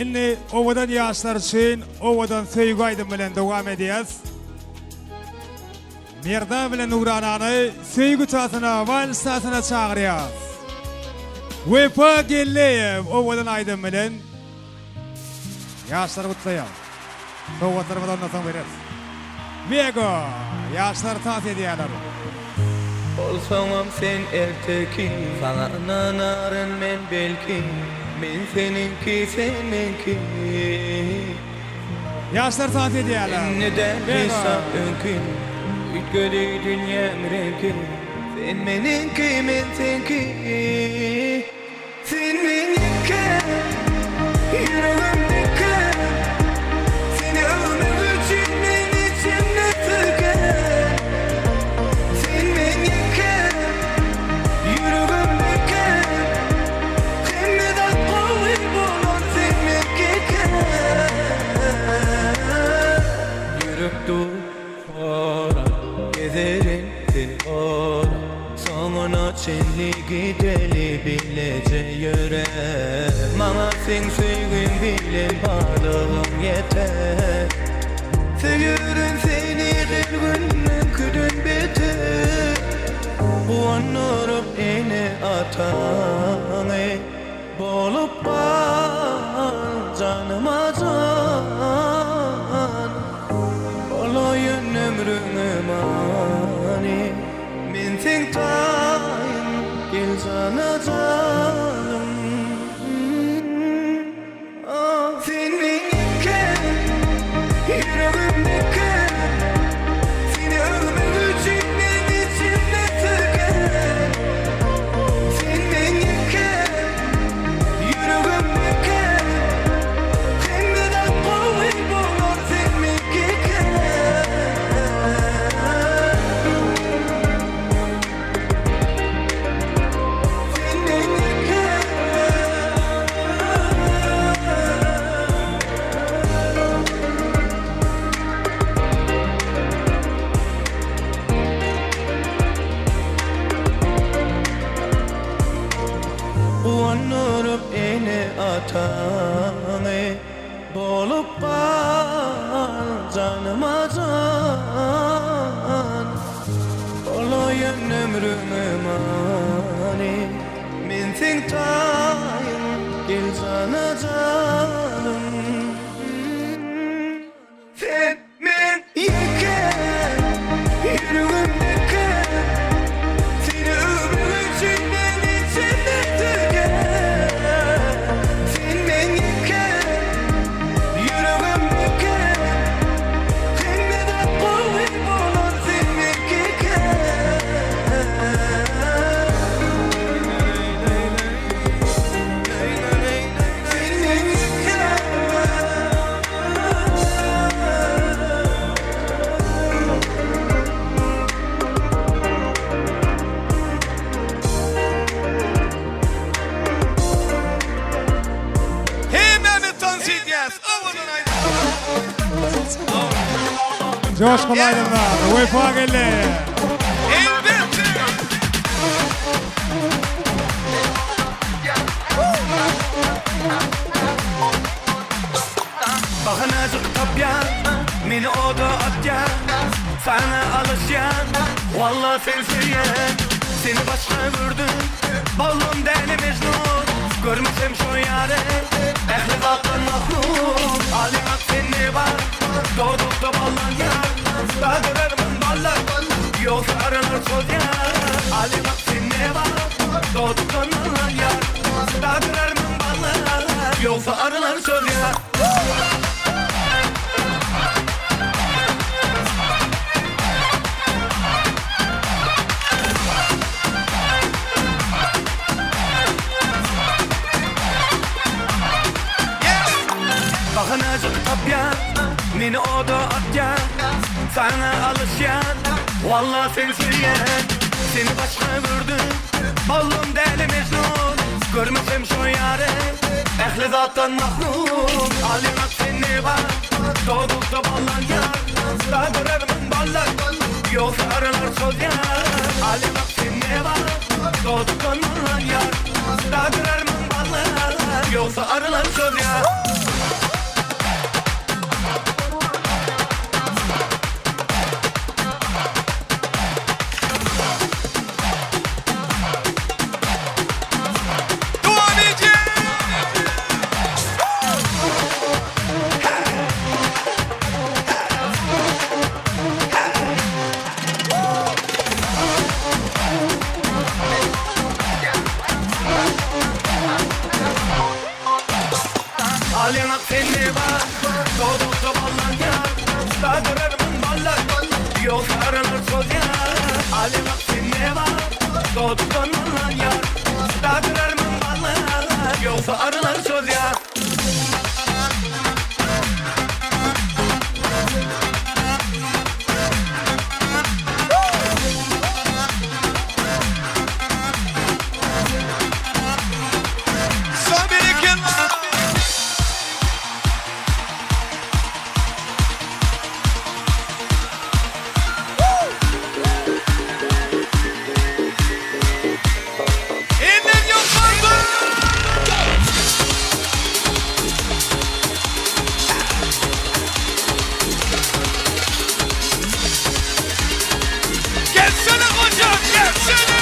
Indi owadan ýaşlar üçin owadan söýgi aýdym bilen dowam edýäs. Merdan bilen Nuranany söýgi tatyna, wals tatyna çagyrýas. Wepa Gelleýew owadan aýdym bilen ýaşlary gutlaýar. Sowgatlarymyzy ondan soň bereris. Mego! Ýaşlar tans edýärler. Bolsaňam sen erteki Saňa ynanaryn men belki Men seniňki sen meňki. Ýaşlar tans edýärler. Indi däl hiç Mego! zat öňki Üýtgedi dünýäň reňki Sen meniňki men seňki. Sen meňki, ýüregimdiki Seni öwmek üçin men içimde tüke Sen meňki, ýüregimdiki Hemme zat gowy bolar sen meňki Ýürek dur Gora, gezerin seni gora Soňuna çenli gideli bileje ýöre Maňa seň söýgüň bilen barlygyň ýeter Söýerin seni her gün öňküden beter Guwandyryp ene-ataňy Bolup gal janyma jan Bolaýyn ömrüňe many Men seň taýyň gel jana janym Sen meňki ýüregimdiki. Bolup gal janyma jan Bolaýyn ömrüňe many Men seň taýyň gel jana janym. Sen men ýeke ýüregimdeki Seni öwmek üçin men içimde tüke Sen men ýeke ýüregimdeki Hemmeden gowy bolar sen meňkike Sen men ýeke. Hemmämiz tans edýäs. Owadan aýdym. Joşgunly aýdymlar. Wepa geldi. Elbetde. Bahanajyk tapýan, meni oda atýan, Saňa alyşýan, walla seni söýýän. Seni başga gördüm, boldum däli Mejnun, Görmesem şo ýary, ähli zatdan mahrum. Alyňak sen ne bar, dodakda ballan ýar, Dadyrarmyn ballar, ýogsa aralar çozýar. Alyňak sen ne bar, dodakdan ballan ýar, Dadyrarmyn ballar, ýogsa aralar çozýar. Bahanajyk tapýan, meni oda atýan, Saňa alyşýan, walla seni söýýän. Seni başga gördüm, boldum däli Mejnun, Görmesem şo ýary, ähli zatdan mahrum. Alyňak sen ne bar, dodakda ballan ýar, Dadyrarmyn ballar, ýogsa aralar çozýar. Alyňak sen ne bar, dodakdan ballan ýar, Dadyrarmyn ballar, ýogsa aralar çozýar. Dowam edýäs. Al ýaňak sen ne bar, dodakda ballan ýar, Dadyrarmyn ballar, ýogsa aralar çozýar. Al ýaňak sen ne bar, dodakdan ballan ýar, Dadyrarmyn ballar, ýogsa aralar çozýar. Sag berekella. Eller ýokarda. Gelsene gojam, gelsene.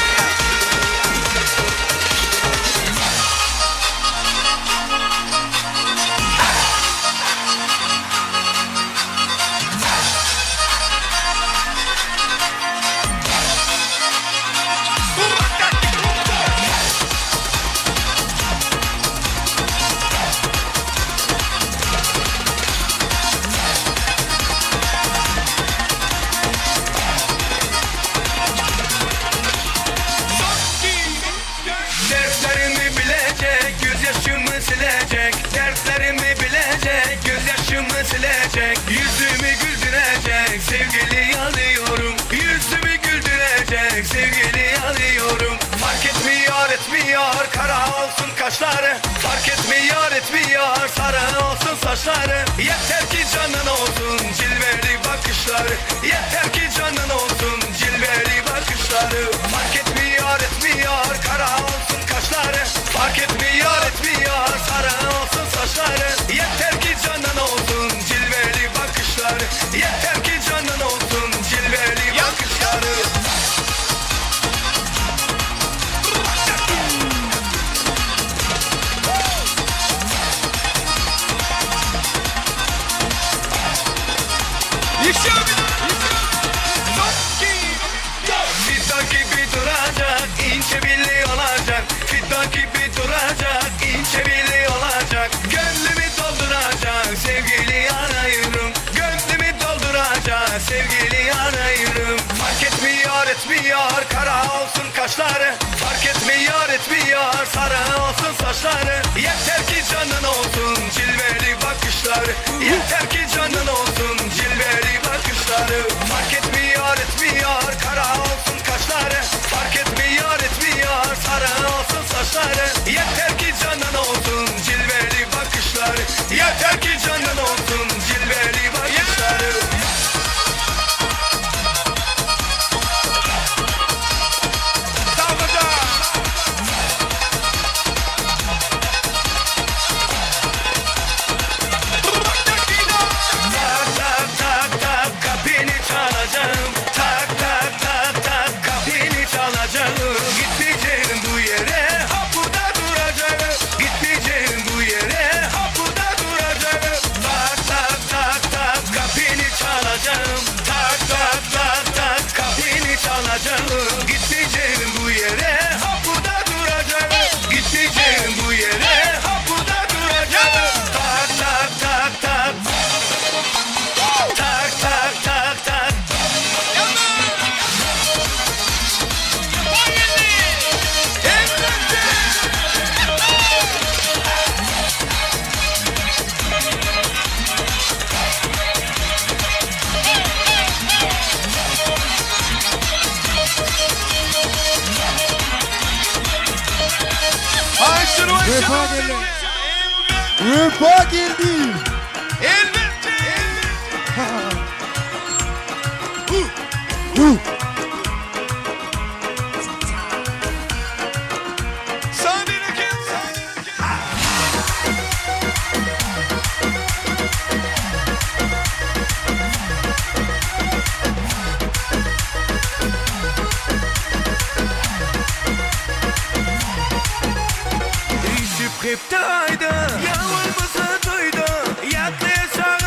Dertlerimi bilecek, gözyaşımı silecek Dertlerimi bilecek, gözyaşımı silecek Yüzümü güldürecek, sevgili arıyorum Yüzümü güldürecek, sevgili arıyorum Fark etmiyor, etmiyor, kara olsun kaşları Fark etmiyor, etmiyor, sarı olsun saçları Yeter ki canın olsun, cilveli bakışları Yeter ki canın olsun, cilveli bakışları Fark etmiyor, etmiyor, kara olsun kaşları Fark etmiyor, etmiyor, sarı olsun saçları Yeter ki canın Fidan gibi duracak, ince belli olacak. Fidan gibi duracak, ince belli olacak. Gönlümü dolduracak, sevgili arıyorum. Gönlümü dolduracak, sevgili arıyorum. Fark etmiyor, etmiyor, kara olsun kaşları. Fark etmiyor, etmiyor, sarı olsun saçları. Yeter ki canın olsun, cilveli bakışları. Yeter ki canın olsun, cilveli bakışları. Fark etmiyor, etmiyor, kara olsun kaşları. Fark etmiyor, etmiyor, sarı olsun saçları. Yeter ki canın olsun, cilveli bakışları. Yeter ki canın olsun, cilveli bakışları. Tak tak tak tak kapını çalacağım. Tak tak tak tak kapını çalacağım. Gitmeyeceğim bu yere, ha burada duracağım. Gitmeyeceğim bu yere, ha burada duracağım. Tak tak tak tak kapını çalacağım. Tak tak tak tak kapını çalacağım. Gitmeyeceğim bu yere, ha burada duracağım. Gitmeyeceğim bu yere, ha burada duracağım. Tak tak tak tak. Tak tak tak tak. Vefa geldi. Vefa geldi. Elbette. Hu. Işıp hep ayda Ya olmasa duydu Yaklaşan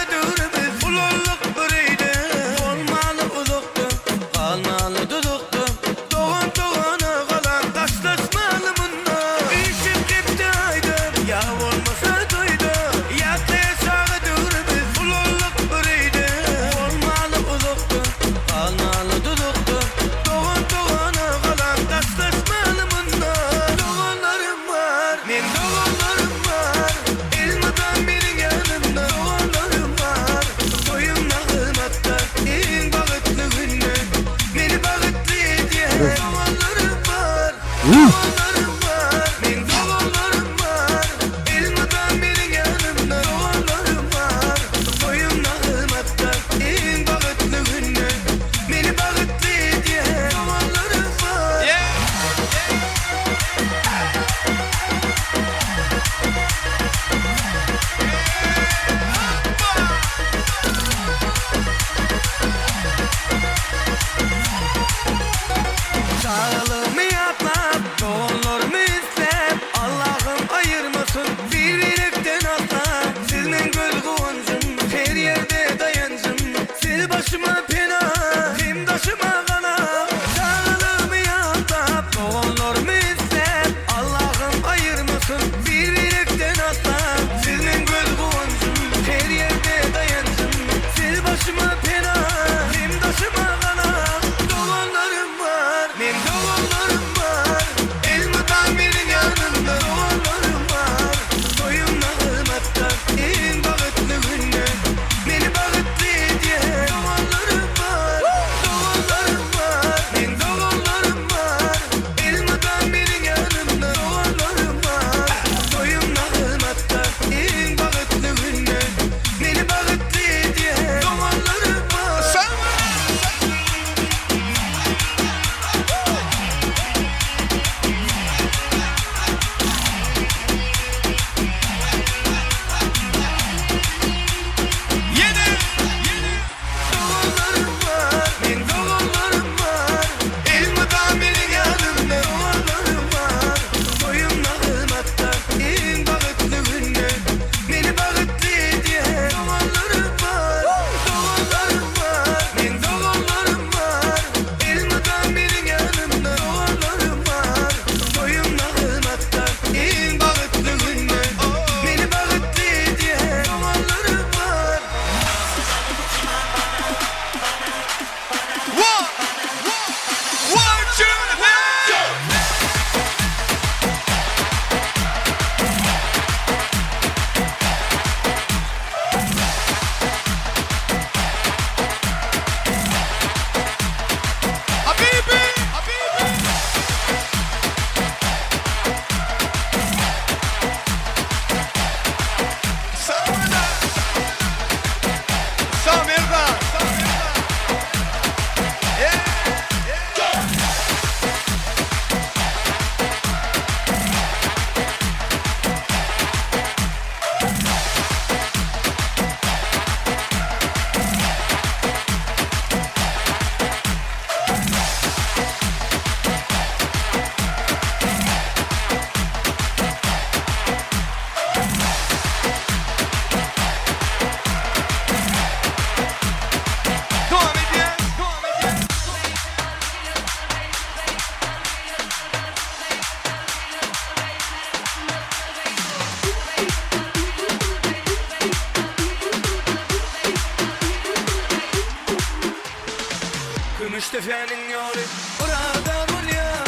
Gümüşdepäniň ýoly Byradar bolýar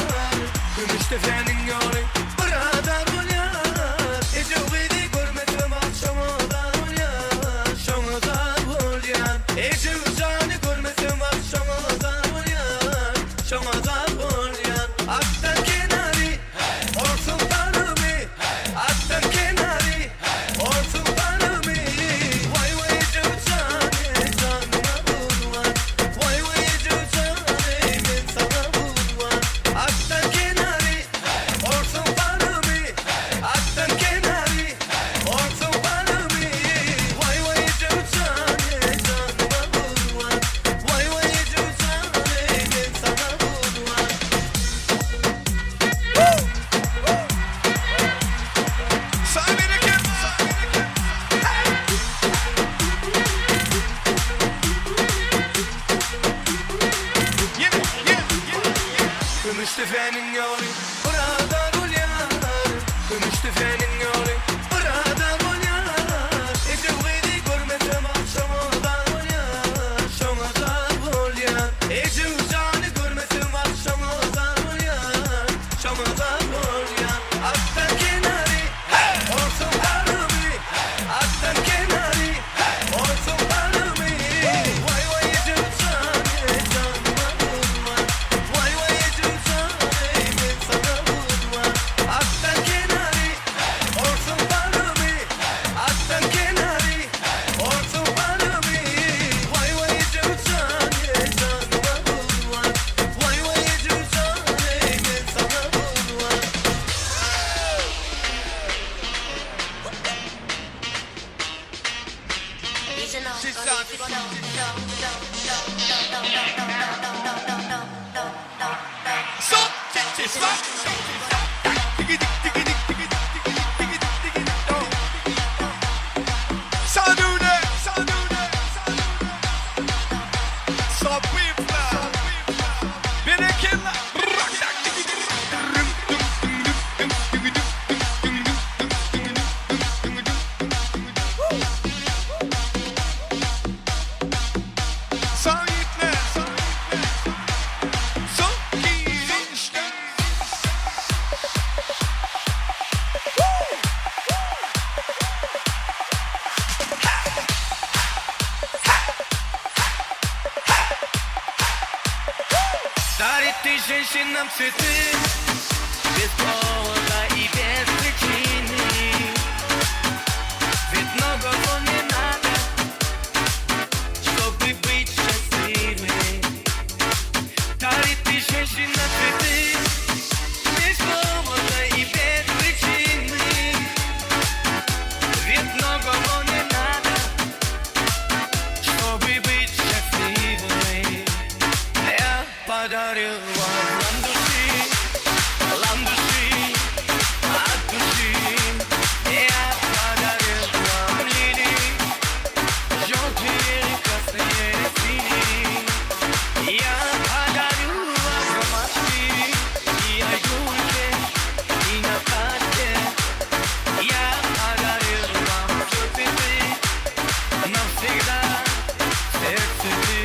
Gümüşdepäniň ýoly Byradar bolýar Ejew gyzy görmesem ah şoňa zar bolýan Şoňa zar bolýan Ejew jany görmesem ah şoňa zar bolýan Şoňa zar bolýan Atdan kenary Orsuň barymy Atdan kenary Orsuň barymy Waý waý ejew jany Janyňa gurban Waý waý ejew jany Men saňa gurban Atdan kenary Orsuň barymy Atdan kenary Orsuň barymy Waý waý ejew jany Janyňa gurban Waý waý ejew jany Men saňa gurban. Gümüşdepäniň ýoly Byradar bolýar Gümüşdepäniň ýoly Byradar bolýar Ejew gyzy görmesem ah şoňa zar bolýan Şoňa zar bolýan Ejew jany görmesem ah şoňa zar bolýan Şoňa zar bolýan Atdan kenary Orsuň barymy Atdan kenary Orsuň barymy Waý waý ejew jany Janyma gurban Waý waý ejew jany Men saňa gurban Atdan kenary Orsuň barymy Atdan kenary Orsuň barymy Waý waý ejew jany Janyma gurban Waý waý ejew jany Men saňa gurban. Дарит ты женщинам цветы Без повода и без причины Ведь многого не надо Чтобы быть счастливой Дарит ты женщинам цветы Без повода и без причины Ведь многого не надо Чтобы быть счастливой Я подарил вам ландыши, ландыши от души. Я подарил вам лилии, желтые, красные, синие. Я подарю вам ромашки и Айгульке, и Наташке. Я подарил вам все цветы навсегда в сердце ты.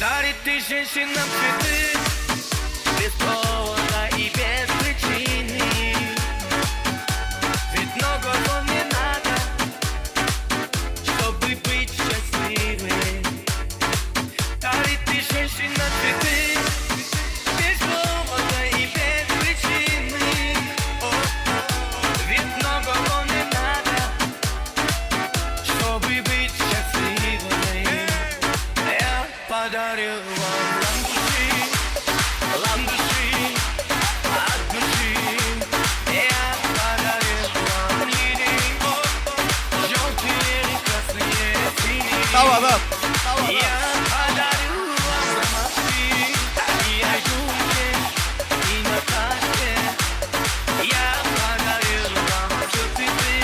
Дарит ты женщинам цветы Без повода и без причины Ведь многого не надо Чтобы быть счастливой Дарит ты женщинам цветы Без повода и без причины О, Ведь многого не надо Чтобы быть счастливой Я подарил вам ландыши, ландыши от души. Я подарил вам лилии, желтые, красные, синие. Я подарю вам ромашки и Айгульке, и Наташке. Я подарил вам все цветы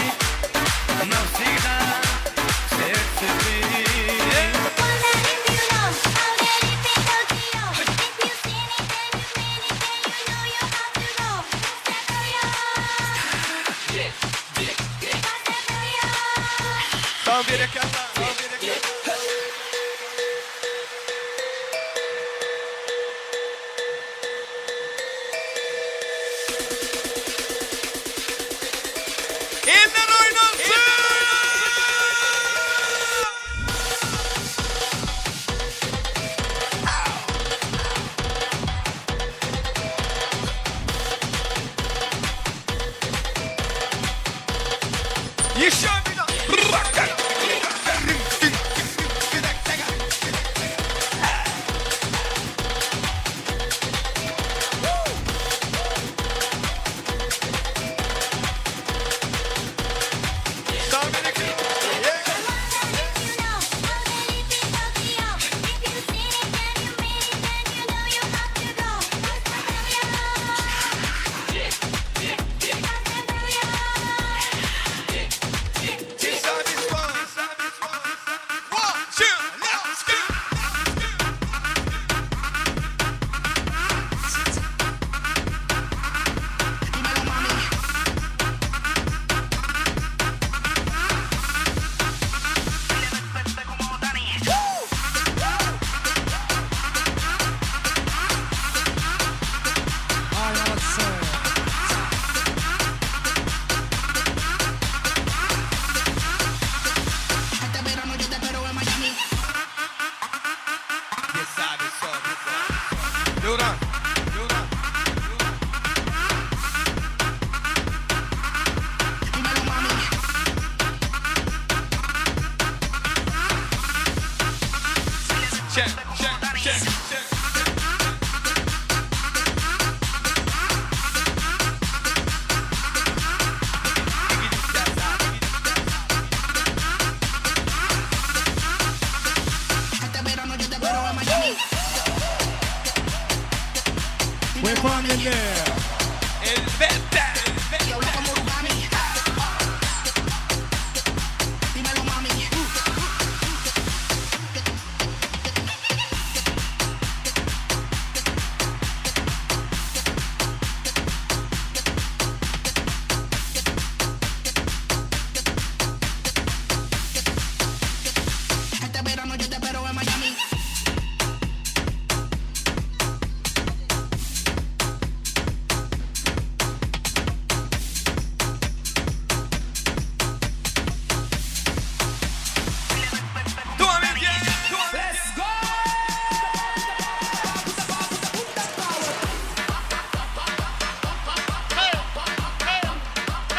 навсегда в сердце ты. Döwran. Döwran. Çek, çek, çek, çek. Wepa geldi. Elbetde. Dowam edýär. Let's go!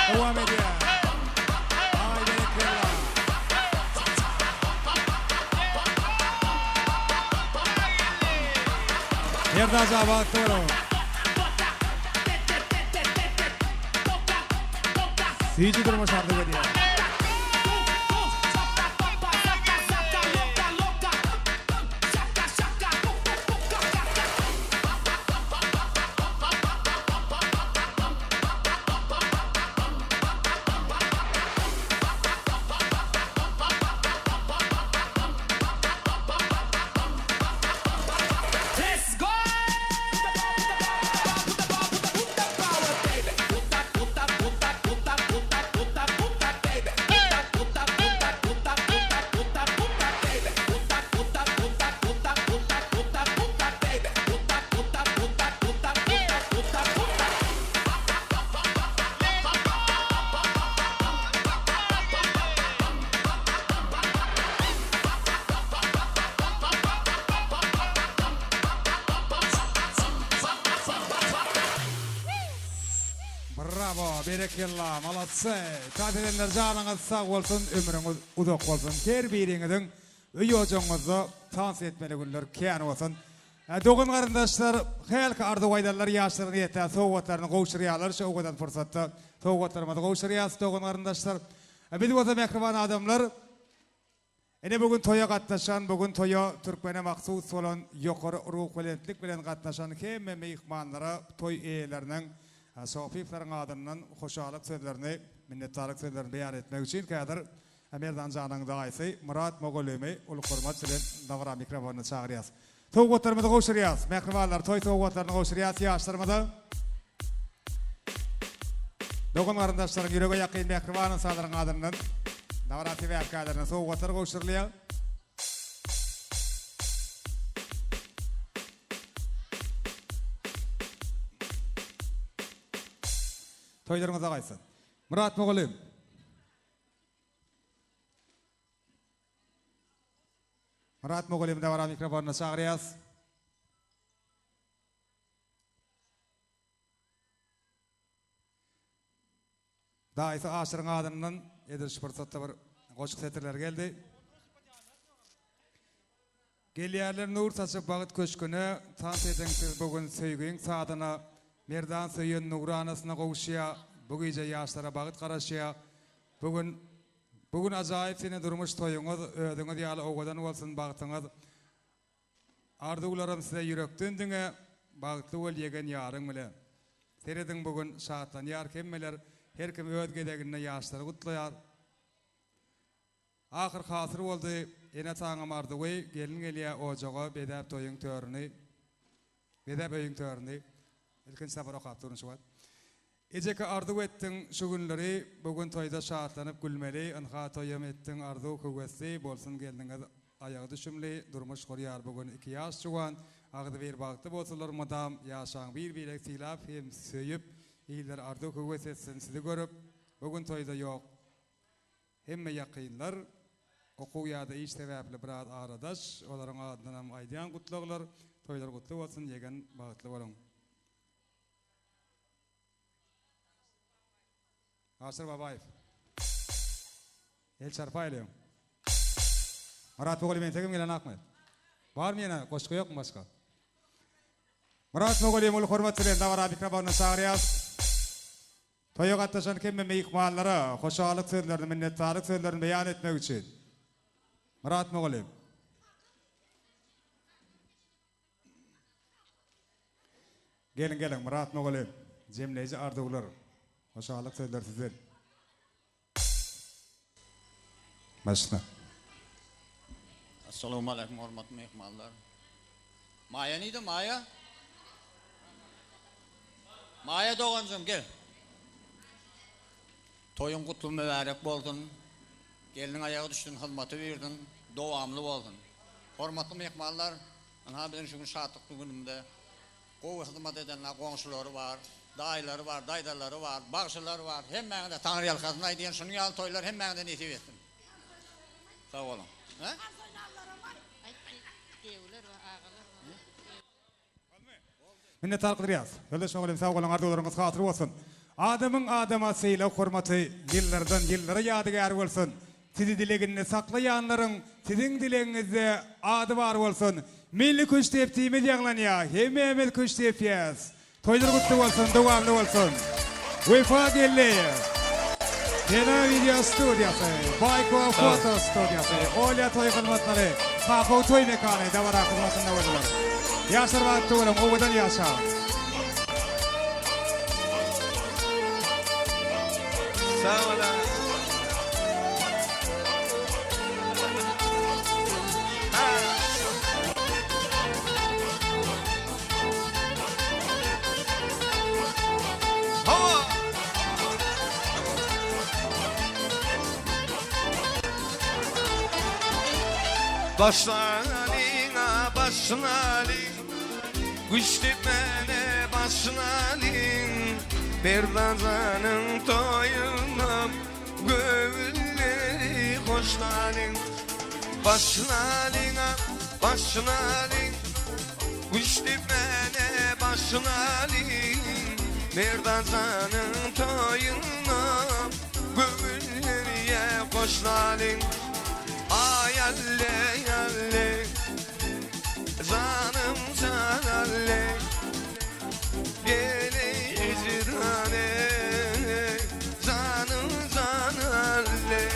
Dowam edýär. Aý berekella. Merdan jan bagtly boluň. Süýji durmuş arzuw edýär. Let's go! Bravo, berekella, molodцы. Tans edenler janyňyz sag bolsun, ömrüňiz uzak bolsun. Her biriňiziň öý ojagyňyzda tans etmeli günler kän bolsun. Dogan garyndaşlar hälki arzuw aýdanlar ýaşlaryň ýetýän sowgatlaryny gowşurýarlar. Şu owadan pursatda sowgatlarymyzy gowşurýas dogan garyndaşlar. Biz bolsa mähriban adamlar Ine bu gün toýa gatnaşan, bu gün toýa türkmene mahsus bolan ýokary ruhubelentlik bilen gatnaşan hemme myhmanlara toý eýeleriniň, Sopyýewleriň adyndan hoşallyk sözlerini, minnetdarlyk sözlerini beýan etmek üçin häzir Merdan janyň daýysy Myrat mugallymy uly hormat bilen dabara mikrofonyna çagyrýas. Sowgatlarymyzy gowşurýas. Mähribanlar, toý sowgatlaryny gowşurýas ýaşlarymyza. Dogan-garyndaşlaryň, ýürege ýakyn mähriban ynsanlaryň adyndan dabara sebäpkärlerine sowgatlar gowşurylýar. Toýlaryňyza gaýtsyn. Myrat mugallym. Myrat mugallymy dabara mikrofonyna çagyrýas. Daýysy Aşyryň adyndan edil şu pursatda bir goşgy setirleri geldi. Gelýärler nur saçyp bagt köşgüne, Tans ediň siz bu gün söýgiň sazyna, Merdan söýen nuranasyna gowuşýa, Bu gije ýaşlara bagt garaşýa. Bu gün Bu gün ajaýyp sene durmuş toýuňyz, Özüňiz ýaly owadan bolsun bagtyňyz. Arzuwlarym size ýürekden diňe, Bagtly bol ýegen ýaryň bile. Serediň bu gün şatlanýar hemmeler, Her kim öz gezeginde ýaşlary gutlaýar. Ahyr hasyr boldy ene-ataňam arzuwy, Gelin gelýä ojaga bezäp toýuň törüni, Bezäp öýüň törüni. Ilkinji sapar okap durun şu wagt. Ejeke arzuw etdiň şu günleri, Bu gün toýda şatlanyp gülmeli, Ynha toýam etdiň arzuw höwesli, Bolsun gelniňiz aýagy düşümli, Durmuş gurýar bu gün iki ýaş juwan, Agzybir bagtly bolsunlar mydam, Ýaşaň bir-biregi sylap hem söýüp, Iller arzuw höwes etsin sizi görüp, Bu gün toýda ýok Hemme ýakynlar, okuw ýa-da iş sebäpli biraz aradaş, olaryň adyndanam aýdýan gutlaglar. Toýlar gutly bolsun, ýegen bagtly boluň. Aşyr Babaýew. El çarpaýlyň. Myrat mugallym entegem gelenakmy? Barmy ýene goşgy ýokmy başga? Myrat mugallym uly hormat bilen dabara mikrofonyna çagyrýas. Toýa gatnaşan hemme myhmanlara hoşallyk sözlerini, minnetdarlyk sözlerini beýan etmek üçin. Myrat mugallym. Geliň geliň Myrat mugallym. Jemleýji arzuwlar, hoşallyk sözleri sizden. Başla. Assalamualaikum hormatly myhmanlar. Maýa nide Maýa? Maýa doganjygym gel. Toýuň gutly mübärek bolsun. Gelniň aýagy düşsün, hyzmaty buýursun, dowamly bolsun. Hormatly myhmanlar, ynha biziň şu gün şatlykly günümizde gowy hyzmat edenler goňşulary bar, daýylary bar, daýzalary bar, bagşylar bar. Hemmäňize Taňryýalkasyn aýdýan, şunuň ýaly toýlar hemmäňize nesip etsin. Sag boluň. Hä? Minnetdar gydyrýas. Ýoldaş mugallym sag boluň arzuwlaryňyz hasyl bolsun. Adamyň adama sylag hormaty ýyllardan ýyllara ýadygär bolsun. Sizi dileginde saklaýanlaryň siziň dilegiňizde ady bar bolsun. Milli küştdepdimiz ýaňlanýar. Hemmämiz küşt depýäs. Toýlar gutly bolsun, dowamly bolsun. Wepa Geldiýew. Sena wideo studiýasy, Baýko foto studiýasy, Olýa toý hyzmatlary, Kakow toý mekany dabara hyzmatynda boldular. Ýaşlar bagtly boluň, owadan ýaşaň. Sag boluň. Hawa! Başlalyň-a, başlalyň, Güçdepmäne başlalyň, Merdan janyň toýuna Göwünleri hoşlalyň. Başlalyň-a, başlalyň, Güçdepmäne başlalyň, Merdan janyň toýuna Göwünleri hoşlalyň. Aý alle, alle, Janym jan alle, Gel eý hijran eý, Janym jan alle.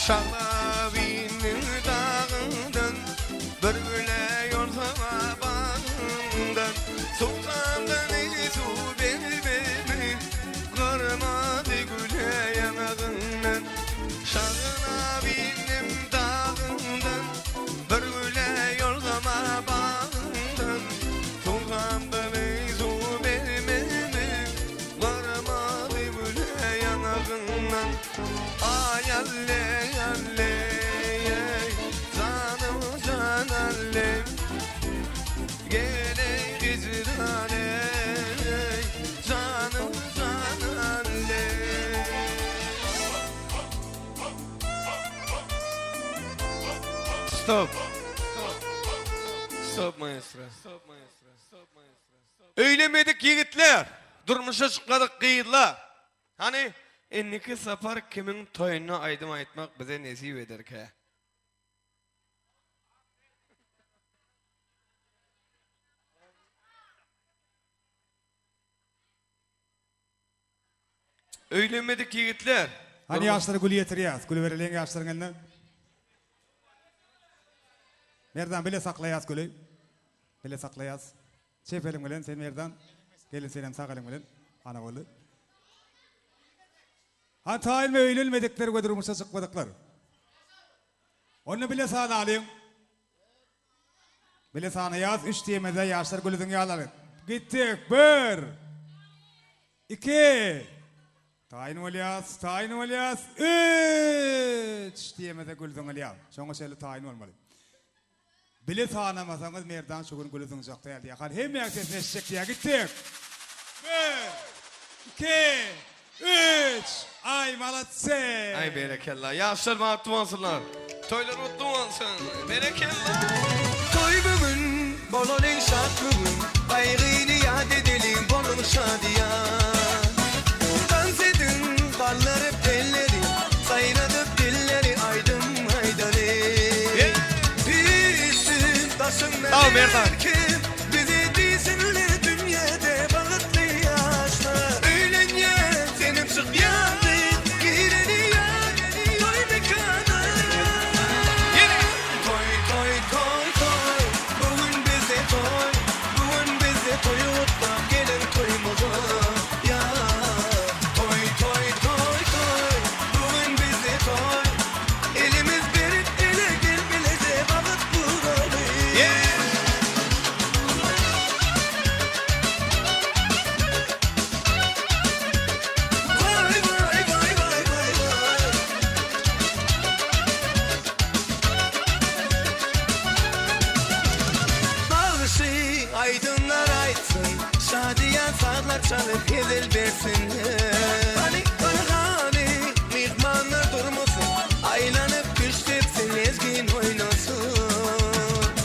Şalabiniň dagyndan bir güle ýolsam bagyndan Suwsandan suw bermedi garmady güle ýaňagyndan Şalabiniň dagyndan bir güle ýolsam bagyndan Suwsandan suw bermedi garmady güle ýaňagyndan Ay alle alle Canım can alle Gel ey hicran ey Canım can alle Stop. Stop maestro. Öýlenmedik ýigitler, durmuşa çykmadyk gyzlar. Hany, indiki sapar kimiň toýunda aýdym aýtmak bize nesip ederkä? Öýlenmedik ýigitler. Hany ýaşlara gül ýetirýäs. Gül bereliň ýaşlaryň eline. Merdan bile saklaýas güli. Bile saklaýas. Çep eliň bilen sen Merdan. Gelin senem sag eliň bilen. Ana boldy. Ha taýynmy öýlenmedikler we durmuşa çykmadyklar. Onda bile sanalyň. Bile sanaýas üç diýemede ýaşlar gülüziň ýalary. Gitdik bir. Iki. Taýyn bolýas, taýyn bolýas. Üç diýemede gül zyňylýar. Şoňa çenli taýyn bolmaly. Bile sanamasaňyz Merdan şu gün güli zyňjak däl diýýär. Hany hemmäň sesini eşitjek diýýär. Gitdik. Bir, iki, üç. Aý malatsy. Aý berekella. Ýaşlar bagtly bolsunlar. Toýlar gutly bolsun. Berekella. Toý bu gün, bolalyň şat bu gün, Gaýgyny ýat edeliň, boluň şadyýan. Tans ediň, galdyryp elleri, Saýradyp dilleri, aýdym aýdaly. Üýşsün daşyňda Sag ol Merdan. her kim, Bizi diýsinler dünýede bagtly ýaşlar. Öýlenýän senem çykýan gyz, Gireli ýar toý mekana. Toý toý toý toý, bu gün bizde toý, Bu gün bizde toýy gutlap geliň toýumyza ýar. Toý toý toý toý, bu gün bizde toý, Elimiz berip ele gel bileje bagyt guraly. Waý waý waý waý waý waý. Bagşy aýdymlar aýtsyn, şadyýan sazlar çalyp hezil bersinler. Hany, hany, hany, myhmanlar durmasyn, aýlanyp küşt depsin, lezgin oýnasyn.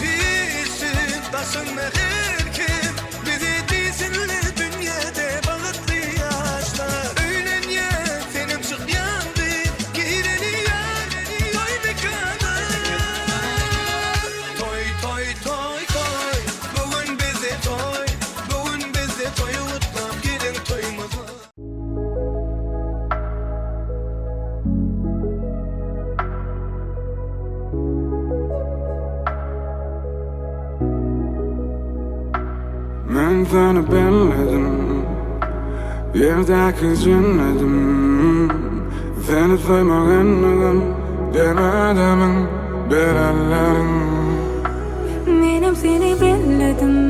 Üýşsün daşynda her kim, bizi diýsinler dünýäde bagtly ýaşlar. Öýlenýän senem çykýan gyz, gireli ýar toý mekana. Toý toý toý toý, bu gün bizde toý, bu gün bizde toýy gutlap geliň toýumyza. Men seni belledim Ýerdäki jennedim Seni söýmek endigim Demedemin berenlerin Menem seni belledim.